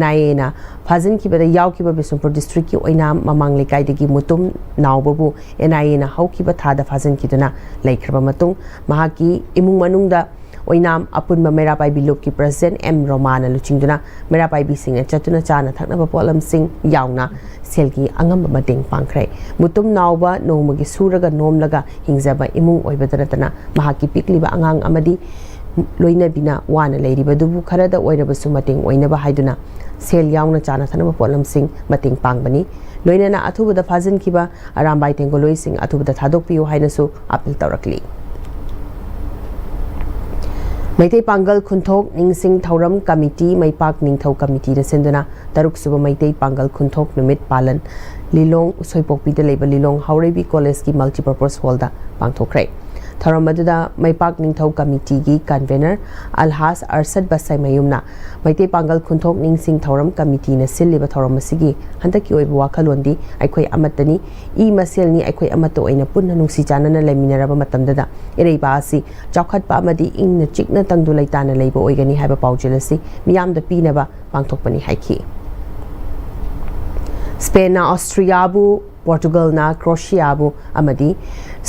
NIA ꯅ ꯐꯥꯖꯤꯟꯈꯤꯕꯗ ꯌꯥꯎꯈꯤꯕ ꯕꯤꯁꯅꯨꯄꯨꯔ district ꯀꯤ ꯑꯣꯏꯅꯥꯝ ꯃꯃꯥꯡ ꯂꯩꯀꯥꯏꯗꯒꯤ ꯃꯨꯇꯨꯝ ꯅꯥꯎꯕꯕꯨ NIA ꯅ ꯍꯧꯈꯤꯕ ꯊꯥꯗ ꯐꯥꯖꯤꯟꯈꯤꯗꯨꯅ ꯂꯩꯈ꯭ꯔꯕ ꯃꯇꯨꯡ ꯃꯍꯥꯛꯀꯤ ꯏꯃꯨꯡ ꯃꯅꯨꯡꯗ ꯑꯣꯏꯅꯥꯝ ꯑꯄꯨꯟꯕ ꯃꯩꯔꯥ ꯄꯥꯏꯕꯤ ꯂꯨꯞꯀꯤ ꯄ꯭ꯔꯁꯤꯗꯦꯟꯠ ꯑꯦꯝ ꯔꯣꯃꯥꯅ ꯂꯨꯆꯤꯡꯗꯨꯅ ꯃꯩꯔꯥ ꯄꯥꯏꯕꯤꯁꯤꯡꯅ ꯆꯠꯇꯨꯅ ꯆꯥꯅ ꯊꯛꯅꯕ ꯄꯣꯠꯂꯝꯁꯤꯡ ꯌꯥꯎꯅ ꯁꯦꯜꯒꯤ ꯑꯉꯝꯕ ꯃꯇꯦꯡ ꯄꯥꯡꯈ꯭ꯔꯦ꯫ ꯃꯨꯇꯨꯝ ꯅꯥꯎꯕ ꯅꯣꯡꯃꯒꯤ ꯁꯨꯔꯒ ꯅꯣꯝꯂꯒ ꯍꯤꯡꯖꯕ ꯏꯃꯨꯡ ꯑꯣꯏꯕꯗ ꯅꯠꯇꯅ ꯃꯍꯥꯛꯀꯤ ꯄꯤꯛꯂꯤꯕ ꯑꯉꯥꯡ ꯑꯃꯗꯤ ꯂꯣꯏꯅꯕꯤꯅ ꯋꯥꯅ ꯂꯩꯔꯤꯕꯗꯨꯕꯨ ꯈꯔꯗ ꯑꯣꯏꯔꯕꯁꯨ ꯃꯇꯦꯡ ꯑꯣꯏꯅꯕ ꯍꯥꯏꯗꯨꯅ ꯁꯦꯜ ꯌꯥꯎꯅ ꯆꯥꯅ ꯊꯛꯅꯕ ꯄꯣꯠꯂꯝꯁꯤꯡ ꯃꯇꯦꯡ ꯄꯥꯡꯕꯅꯤ꯫ ꯂꯣꯏꯅꯅ ꯑꯊꯨꯕꯗ ꯐꯥꯖꯤꯟꯈꯤꯕ ꯑꯔꯥꯝꯕꯥꯏ ꯇꯦꯡꯒꯣꯂꯣꯏꯁꯤꯡ ꯑꯊꯨꯕꯗ ꯊꯥꯗꯣꯛꯄꯤꯌꯨ ꯍꯥꯏꯅꯁꯨ ꯑꯥꯄꯤꯜ ꯇꯧꯔꯛꯂꯤ꯫ ꯃꯩꯇꯩ ꯄꯥꯡꯒꯜ ꯈꯨꯟꯊꯣꯛ ꯅꯤꯡꯁꯤꯡ ꯊꯧꯔꯝ ꯀꯃꯤꯇꯤ, ꯃꯩꯄꯥꯛ ꯅꯤꯡꯊꯧ ꯀꯃꯤꯇꯤꯅ ꯁꯤꯟꯗꯨꯅ ꯇꯔꯨꯛ ꯁꯨꯕ ꯃꯩꯇꯩ ꯄꯥꯡꯒꯜ ꯈꯨꯟꯊꯣꯛ ꯅꯨꯃꯤꯠ ꯄꯥꯂꯟ ꯂꯤꯂꯣꯡ ꯎꯁꯣꯏꯄꯣꯛꯄꯤꯗ ꯂꯩꯕ ꯂꯤꯂꯣꯡ ꯍꯥꯎꯔꯩꯕꯤ ꯀꯣꯂꯦꯖꯀꯤ ꯃꯜꯇꯤꯄꯔꯄꯣꯁ ꯍꯣꯜꯗ ꯄꯥꯡꯊꯣꯛꯈ꯭ꯔꯦ꯫ ꯊꯧꯔꯝ ꯑꯗꯨꯗ ꯃꯩꯄꯥꯛ ꯅꯤꯡꯊꯧ ꯀꯃꯤꯇꯤꯒꯤ ꯀꯟꯚꯦꯅꯔ ꯑꯜꯍꯥꯖ ꯑꯔꯁꯗ ꯕꯁꯥꯏꯃꯌꯨꯝꯅ ꯃꯩꯇꯩ ꯄꯥꯡꯒꯜ ꯈꯨꯟꯊꯣꯛ ꯅꯤꯡꯁꯤꯡ ꯊꯧꯔꯝ ꯀꯃꯤꯇꯤꯅ ꯁꯤꯜꯂꯤꯕ ꯊꯧꯔꯝ ꯑꯁꯤꯒꯤ ꯍꯟꯗꯛꯀꯤ ꯑꯣꯏꯕ ꯋꯥꯈꯜꯂꯣꯟꯗꯤ "ꯑꯩꯈꯣꯏ ꯑꯃꯠꯇꯅꯤ, ꯏ ꯃꯁꯦꯜꯅꯤ, ꯑꯩꯈꯣꯏ ꯑꯃꯠꯇ ꯑꯣꯏꯅ ꯄꯨꯟꯅ ꯅꯨꯡꯁꯤ ꯆꯥꯟꯅꯅ ꯂꯩꯃꯤꯟꯅꯔꯕ ꯃꯇꯝꯗꯗ ꯏꯔꯩꯕꯥꯛ ꯑꯁꯤ ꯆꯥꯎꯈꯠꯄ ꯑꯃꯗꯤ ꯏꯪꯅ ꯆꯤꯛꯅ ꯇꯪꯗꯨ ꯂꯩꯇꯥꯅ ꯂꯩꯕ ꯑꯣꯏꯒꯅꯤ" ꯍꯥꯏꯕ ꯄꯥꯎꯖꯦꯜ ꯑꯁꯤ ꯃꯤꯌꯥꯝꯗ ꯄꯤꯅꯕ ꯄꯥꯡꯊꯣꯛꯄꯅꯤ ꯍꯥꯏꯈꯤ꯫ ꯁ꯭ꯄꯦꯟꯅ ꯑꯣꯁꯇ꯭ꯔꯤꯌꯥꯕꯨ, ꯄꯣꯔꯇꯨꯒꯜꯅ ꯀ꯭ꯔꯣꯁꯤꯌꯥꯕꯨ ꯑꯃꯗꯤ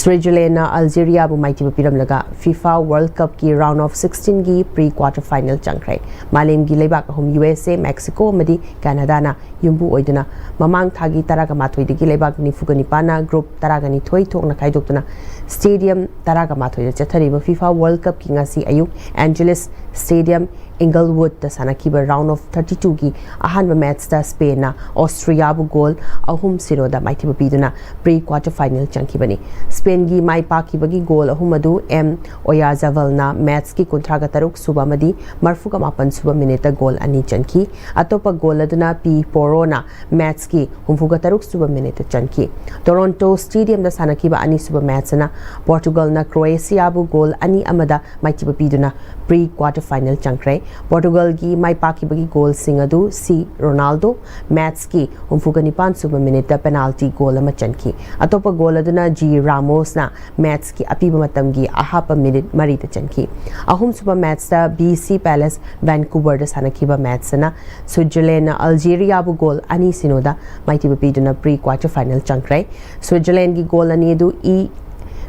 ꯁ꯭ꯋꯤꯖꯔꯂꯦꯟꯅ ꯑꯜꯖꯦꯔꯤꯌꯥꯕꯨ ꯃꯥꯏꯊꯤꯕ ꯄꯤꯔꯝꯂꯒ ꯐꯤꯐꯥ ꯋꯥꯔꯜꯗ ꯀꯞꯀꯤ ꯔꯥꯎꯟꯗ ꯑꯣꯐ ꯁꯤꯛꯁꯇꯤꯟꯒꯤ ꯄ꯭ꯔꯤ ꯀ꯭ꯋꯥꯔꯇꯔ ꯐꯥꯏꯅꯦꯜ ꯆꯪꯈ꯭ꯔꯦ꯫ ꯃꯥꯂꯦꯝꯒꯤ ꯂꯩꯕꯥꯛ ꯑꯍꯨꯝ, ꯌꯨ ꯑꯦꯁ ꯑꯦ, ꯃꯦꯛꯁꯤꯀꯣ ꯑꯃꯗꯤ ꯀꯦꯅꯥꯗꯥꯅ ꯌꯨꯝꯕꯨ ꯑꯣꯏꯗꯨꯅ ꯃꯃꯥꯡ ꯊꯥꯒꯤ ꯇꯔꯥꯒ ꯃꯥꯊꯣꯏꯗꯒꯤ ꯂꯩꯕꯥꯛ ꯅꯤꯐꯨꯒ ꯅꯤꯄꯥꯟꯅ ꯒ꯭ꯔꯨꯞ ꯇꯔꯥꯒ ꯅꯤꯊꯣꯏ ꯊꯣꯛꯅ ꯈꯥꯏꯗꯣꯛꯇꯨꯅ ꯁ꯭ꯇꯦꯗꯤꯌꯝ ꯇꯔꯥꯒ ꯃꯥꯊꯣꯏꯗ ꯆꯠꯊꯔꯤꯕ ꯐꯤꯐꯥ ꯋꯥꯔꯜꯗ ꯀꯞꯀꯤ ꯉꯁꯤ ꯑꯌꯨꯛ ꯑꯦꯟꯖꯦꯂꯤꯁ ꯁ꯭ꯇꯦꯗꯤꯌꯝ ꯏꯪꯒꯜꯋꯨꯗꯇ ꯁꯥꯟꯅꯈꯤꯕ ꯔꯥꯎꯟꯗ ꯑꯣꯐ ꯊꯥꯔꯇꯤ ꯇꯨꯒꯤ ꯑꯍꯥꯟꯕ ꯃꯦꯆꯇ ꯁ꯭ꯄꯦꯟꯅ ꯑꯣꯁꯇ꯭ꯔꯤꯌꯥꯕꯨ ꯒꯣꯜ ꯑꯍꯨꯝ ꯁꯤꯅꯣꯗ ꯃꯥꯏꯊꯤꯕ ꯄꯤꯗꯨꯅ ꯄ꯭ꯔꯤ ꯀ꯭ꯋꯥꯔꯇꯔ ꯐꯥꯏꯅꯦꯜ ꯆꯪꯈꯤꯕꯅꯤ꯫ ꯁ꯭ꯄꯦꯟꯒꯤ ꯃꯥꯏ ꯄꯥꯛꯈꯤꯕꯒꯤ ꯒꯣꯜ ꯑꯍꯨꯝ ꯑꯗꯨ ꯑꯦꯝ ꯑꯣꯌꯥꯔꯖꯥꯕꯜꯅ ꯃꯦꯆꯀꯤ ꯀꯨꯟꯊ꯭ꯔꯥꯒ ꯇꯔꯨꯛ ꯁꯨꯕ ꯑꯃꯗꯤ ꯃꯔꯐꯨꯒ ꯃꯥꯄꯟ ꯁꯨꯕ ꯃꯤꯅꯤꯠꯇ ꯒꯣꯜ ꯑꯅꯤ ꯆꯟꯈꯤ꯫ ꯑꯇꯣꯞꯄ ꯒꯣꯜ ꯑꯗꯨꯅ ꯄꯤ ꯄꯣꯔꯣꯅ ꯃꯦꯆꯀꯤ ꯍꯨꯝꯐꯨꯒ ꯇꯔꯨꯛ ꯁꯨꯕ ꯃꯤꯅꯤꯠꯇ ꯆꯟꯈꯤ꯫ ꯇꯣꯔꯣꯟꯇꯣ ꯁ꯭ꯇꯦꯗꯤꯌꯝꯗ ꯁꯥꯟꯅꯈꯤꯕ ꯑꯅꯤꯁꯨꯕ ꯃꯦꯆ ꯑꯁꯤꯅ ꯄꯣꯔꯇꯨꯒꯜꯅ ꯀ꯭ꯔꯣꯑꯦꯁꯤꯌꯥꯕꯨ ꯒꯣꯜ ꯑꯅꯤ ꯑꯃꯗ ꯃꯥꯏꯊꯤꯕ ꯄꯤꯗꯨꯅ ꯄ꯭ꯔꯤ ꯀ꯭ꯋꯥꯔꯇꯔ ꯐꯥꯏꯅꯦꯜ ꯆꯪꯈ꯭ꯔꯦ꯫ ꯄꯣꯔꯇꯨꯒꯜꯒꯤ ꯃꯥꯏ ꯄꯥꯛꯈꯤꯕꯒꯤ ꯒꯣꯜꯁꯤꯡ ꯑꯗꯨ ꯁꯤ ꯔꯣꯅꯥꯜꯗꯣ ꯃꯦꯆꯀꯤ ꯍꯨꯝꯐꯨꯒ ꯅꯤꯄꯥꯟ ꯁꯨꯕ ꯃꯤꯅꯤꯠꯇ ꯄꯦꯅꯥꯜꯇꯤ ꯒꯣꯜ ꯑꯃ ꯆꯟꯈꯤ꯫ ꯑꯇꯣꯞꯄ ꯒꯣꯜ ꯑꯗꯨꯅ ꯖꯤ ꯔꯥꯃꯣꯁꯅ ꯃꯦꯆꯀꯤ ꯑꯄꯤꯕ ꯃꯇꯝꯒꯤ ꯑꯍꯥꯞꯄ ꯃꯤꯅꯤꯠ ꯃꯔꯤꯗ ꯆꯟꯈꯤ꯫ ꯑꯍꯨꯝꯁꯨꯕ ꯃꯦꯆꯇ ꯕꯤ ꯁꯤ ꯄꯦꯂꯦꯁ ꯚꯦꯟꯀꯨꯚꯔꯗ ꯁꯥꯟꯅꯈꯤꯕ ꯃꯦꯆ ꯑꯁꯤꯅ ꯁ꯭ꯋꯤꯠꯖꯔꯂꯦꯟꯅ ꯑꯜꯖꯦꯔꯤꯌꯥꯕꯨ ꯒꯣꯜ ꯑꯅꯤ ꯁꯤꯅꯣꯗ ꯃꯥꯏꯊꯤꯕ ꯄꯤꯗꯨꯅ ꯄ꯭ꯔꯤ ꯀ꯭ꯋꯥꯔꯇꯔ ꯐꯥꯏꯅꯦꯜ ꯆꯪꯈ꯭ꯔꯦ꯫ ꯁ꯭ꯋꯤꯠꯖꯔꯂꯦꯟꯒꯤ ꯒꯣꯜ ꯑꯅꯤ ꯑꯗꯨ ꯏ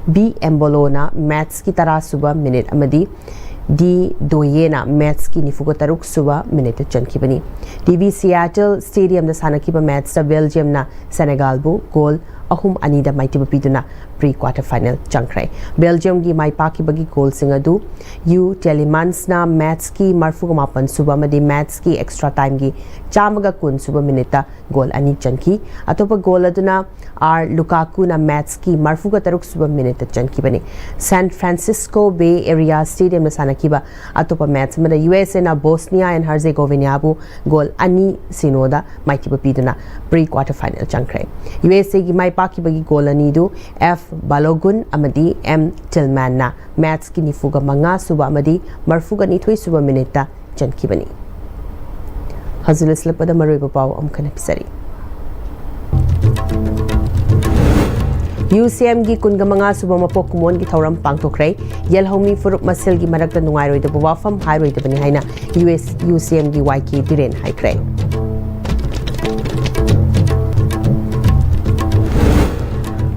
ꯕꯤ ꯑꯦꯝꯕꯣꯂꯣꯅ ꯃꯦꯆꯀꯤ ꯇꯔꯥ ꯁꯨꯕ ꯃꯤꯅꯤꯠ ꯑꯃꯗꯤ ꯗꯤ ꯗꯣꯌꯦꯅ ꯃꯦꯠꯁꯀꯤ ꯅꯤꯐꯨꯒ ꯇꯔꯨꯛ ꯁꯨꯕ ꯃꯤꯅꯤꯠꯇ ꯆꯟꯈꯤꯕꯅꯤ꯫ ꯇꯤ ꯚꯤ ꯁꯤꯌꯥꯇꯜ ꯁ꯭ꯇꯦꯗꯤꯌꯝꯗ ꯁꯥꯟꯅꯈꯤꯕ ꯃꯦꯠꯁꯇ ꯕꯦꯜꯖꯤꯌꯝꯅ ꯁꯦꯅꯦꯒꯥꯜꯕꯨ ꯒꯣꯜ ꯑꯍꯨꯝ ꯑꯅꯤꯗ ꯃꯥꯏꯊꯤꯕ ꯄꯤꯗꯨꯅ ꯄ꯭ꯔꯤ ꯀ꯭ꯋꯥꯇꯔ ꯐꯥꯏꯅꯦꯜ ꯆꯪꯈ꯭ꯔꯦ꯫ ꯕꯦꯜꯖꯤꯌꯝꯒꯤ ꯃꯥꯏ ꯄꯥꯛꯈꯤꯕꯒꯤ ꯒꯣꯜꯁꯤꯡ ꯑꯗꯨ ꯌꯨ ꯇꯦꯂꯤꯃꯥꯟꯁꯅ ꯃꯦꯠꯁꯀꯤ ꯃꯔꯐꯨꯒ ꯃꯥꯄꯟ ꯁꯨꯕ ꯑꯃꯗꯤ ꯃꯦꯠꯁꯀꯤ ꯑꯦꯛꯁꯇ꯭ꯔꯥ ꯇꯥꯏꯝꯒꯤ ꯆꯥꯝꯃꯒ ꯀꯨꯟ ꯁꯨꯕ ꯃꯤꯅꯤꯠꯇ ꯒꯣꯜ ꯑꯅꯤ ꯆꯟꯈꯤ꯫ ꯑꯇꯣꯞꯄ ꯒꯣꯜ ꯑꯗꯨꯅ ꯑꯥꯔ ꯂꯨꯀꯥꯀꯨꯅ ꯃꯦꯠꯁꯀꯤ ꯃꯔꯐꯨꯒ ꯇꯔꯨꯛ ꯁꯨꯕ ꯃꯤꯅꯤꯠꯇ ꯆꯟꯈꯤꯕꯅꯤ꯫ ꯁꯥꯟ ꯐ꯭ꯔꯥꯟꯁꯤꯁꯀꯣ ꯕꯦ ꯑꯦꯔꯤꯌꯥ ꯁ꯭ꯇꯦꯗꯤꯌꯝꯗ ꯁꯥꯟꯅꯈꯤꯕ ꯑꯇꯣꯞꯄ ꯃꯦꯠꯁ ꯑꯃꯗ ꯌꯨ ꯑꯦꯁ ꯑꯦꯅ ꯕꯣꯁꯅꯤꯌꯥ ꯑꯦꯟ ꯍꯔꯖꯦꯒꯣꯚꯤꯅꯤꯌꯥꯕꯨ ꯒꯣꯜ ꯑꯅꯤ ꯁꯤꯅꯣꯗ ꯃꯥꯏꯊꯤꯕ ꯄꯤꯗꯨꯅ ꯄ꯭ꯔꯤ ꯀ꯭ꯋꯥꯇꯔ ꯐꯥꯏꯅꯦꯜ ꯆꯪꯈ꯭ꯔꯦ꯫ ꯌꯨ ꯑꯦꯁ ꯑꯦꯒꯤ ꯃꯥꯏ ꯄꯥꯛꯈꯤꯕꯒꯤ ꯒꯣꯜ ꯑꯅꯤꯗꯨ ꯑꯦꯐ ꯕꯥꯂꯣꯒꯨꯟ ꯑꯃꯗꯤ ꯑꯦꯝ ꯇꯤꯜꯃꯥꯟꯅ ꯃꯦꯠꯁꯀꯤ ꯅꯤꯐꯨꯒ ꯃꯉꯥ ꯁꯨꯕ ꯑꯃꯗꯤ ꯃꯔꯐꯨꯒ ꯅꯤꯊꯣꯏ ꯁꯨꯕ ꯃꯤꯅꯤꯠꯇ ꯆꯟꯈꯤꯕꯅꯤ꯫ ꯍꯧꯖꯤꯛ ꯂꯣꯏꯁꯤꯜꯂꯛꯄꯗ ꯃꯔꯨꯑꯣꯏꯕ ꯄꯥꯎ ꯑꯃꯨꯛ ꯍꯟꯅ ꯄꯤꯖꯔꯤ꯫ ꯌꯨ ꯁꯤ ꯑꯦꯝꯒꯤ ꯀꯨꯟꯒ ꯃꯉꯥ ꯁꯨꯕ ꯃꯄꯣꯛ ꯀꯨꯝꯑꯣꯟꯒꯤ ꯊꯧꯔꯝ ꯄꯥꯡꯊꯣꯛꯈ꯭ꯔꯦ꯫ ꯌꯦꯜꯍꯧꯃꯤ ꯐꯨꯔꯨꯞ ꯃꯁꯦꯜꯒꯤ ꯃꯔꯛꯇ ꯅꯨꯡꯉꯥꯏꯔꯣꯏꯗꯕ ꯋꯥꯐꯝ ꯍꯥꯏꯔꯣꯏꯗꯕꯅꯤ ꯍꯥꯏꯅ ꯌꯨ ꯑꯦꯁ, ꯌꯨ ꯁꯤ ꯑꯦꯝꯒꯤ ꯋꯥꯏ ꯀꯦ ꯕꯤꯔꯦꯟ ꯍꯥꯏꯈ꯭ꯔꯦ꯫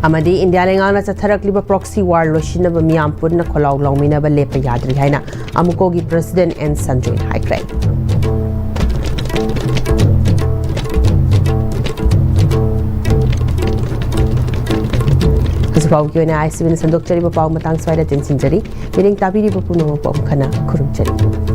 ꯑꯃꯗꯤ ꯏꯟꯗꯤꯌꯥ ꯂꯩꯉꯥꯛꯅ ꯆꯠꯊꯔꯛꯂꯤꯕ ꯄ꯭ꯔꯣꯛꯁꯤ ꯋꯥꯔ ꯂꯣꯏꯁꯤꯟꯅꯕ ꯃꯤꯌꯥꯝ ꯄꯨꯟꯅ ꯈꯣꯜꯂꯥꯎ ꯂꯥꯎꯃꯤꯟꯅꯕ ꯂꯦꯞꯄ ꯌꯥꯗ꯭ꯔꯤ ꯍꯥꯏꯅ ꯑꯃꯨꯀꯣꯒꯤ ꯄ꯭ꯔꯁꯤꯗꯦꯟ ꯑꯦꯟ ꯁꯟꯖꯣꯏꯅ ꯍꯥꯏꯈ꯭ꯔꯦ꯫ ꯍꯧꯖꯤꯛ ꯐꯥꯎꯕꯒꯤ ꯑꯣꯏꯅ ꯑꯥꯏ ꯁꯤ ꯕꯤꯅ ꯁꯟꯗꯣꯛꯆꯔꯤꯕ ꯄꯥꯎ ꯃꯇꯥꯡ ꯁ꯭ꯋꯥꯏꯗ ꯇꯦꯟꯁꯤꯟꯖꯔꯤ꯫ ꯃꯤꯠꯌꯦꯡ ꯇꯥꯕꯤꯔꯤꯕ ꯄꯨꯝꯅꯃꯛꯄꯨ ꯑꯃꯨꯛ ꯍꯟꯅ ꯈꯨꯔꯨꯝꯖꯔꯤ꯫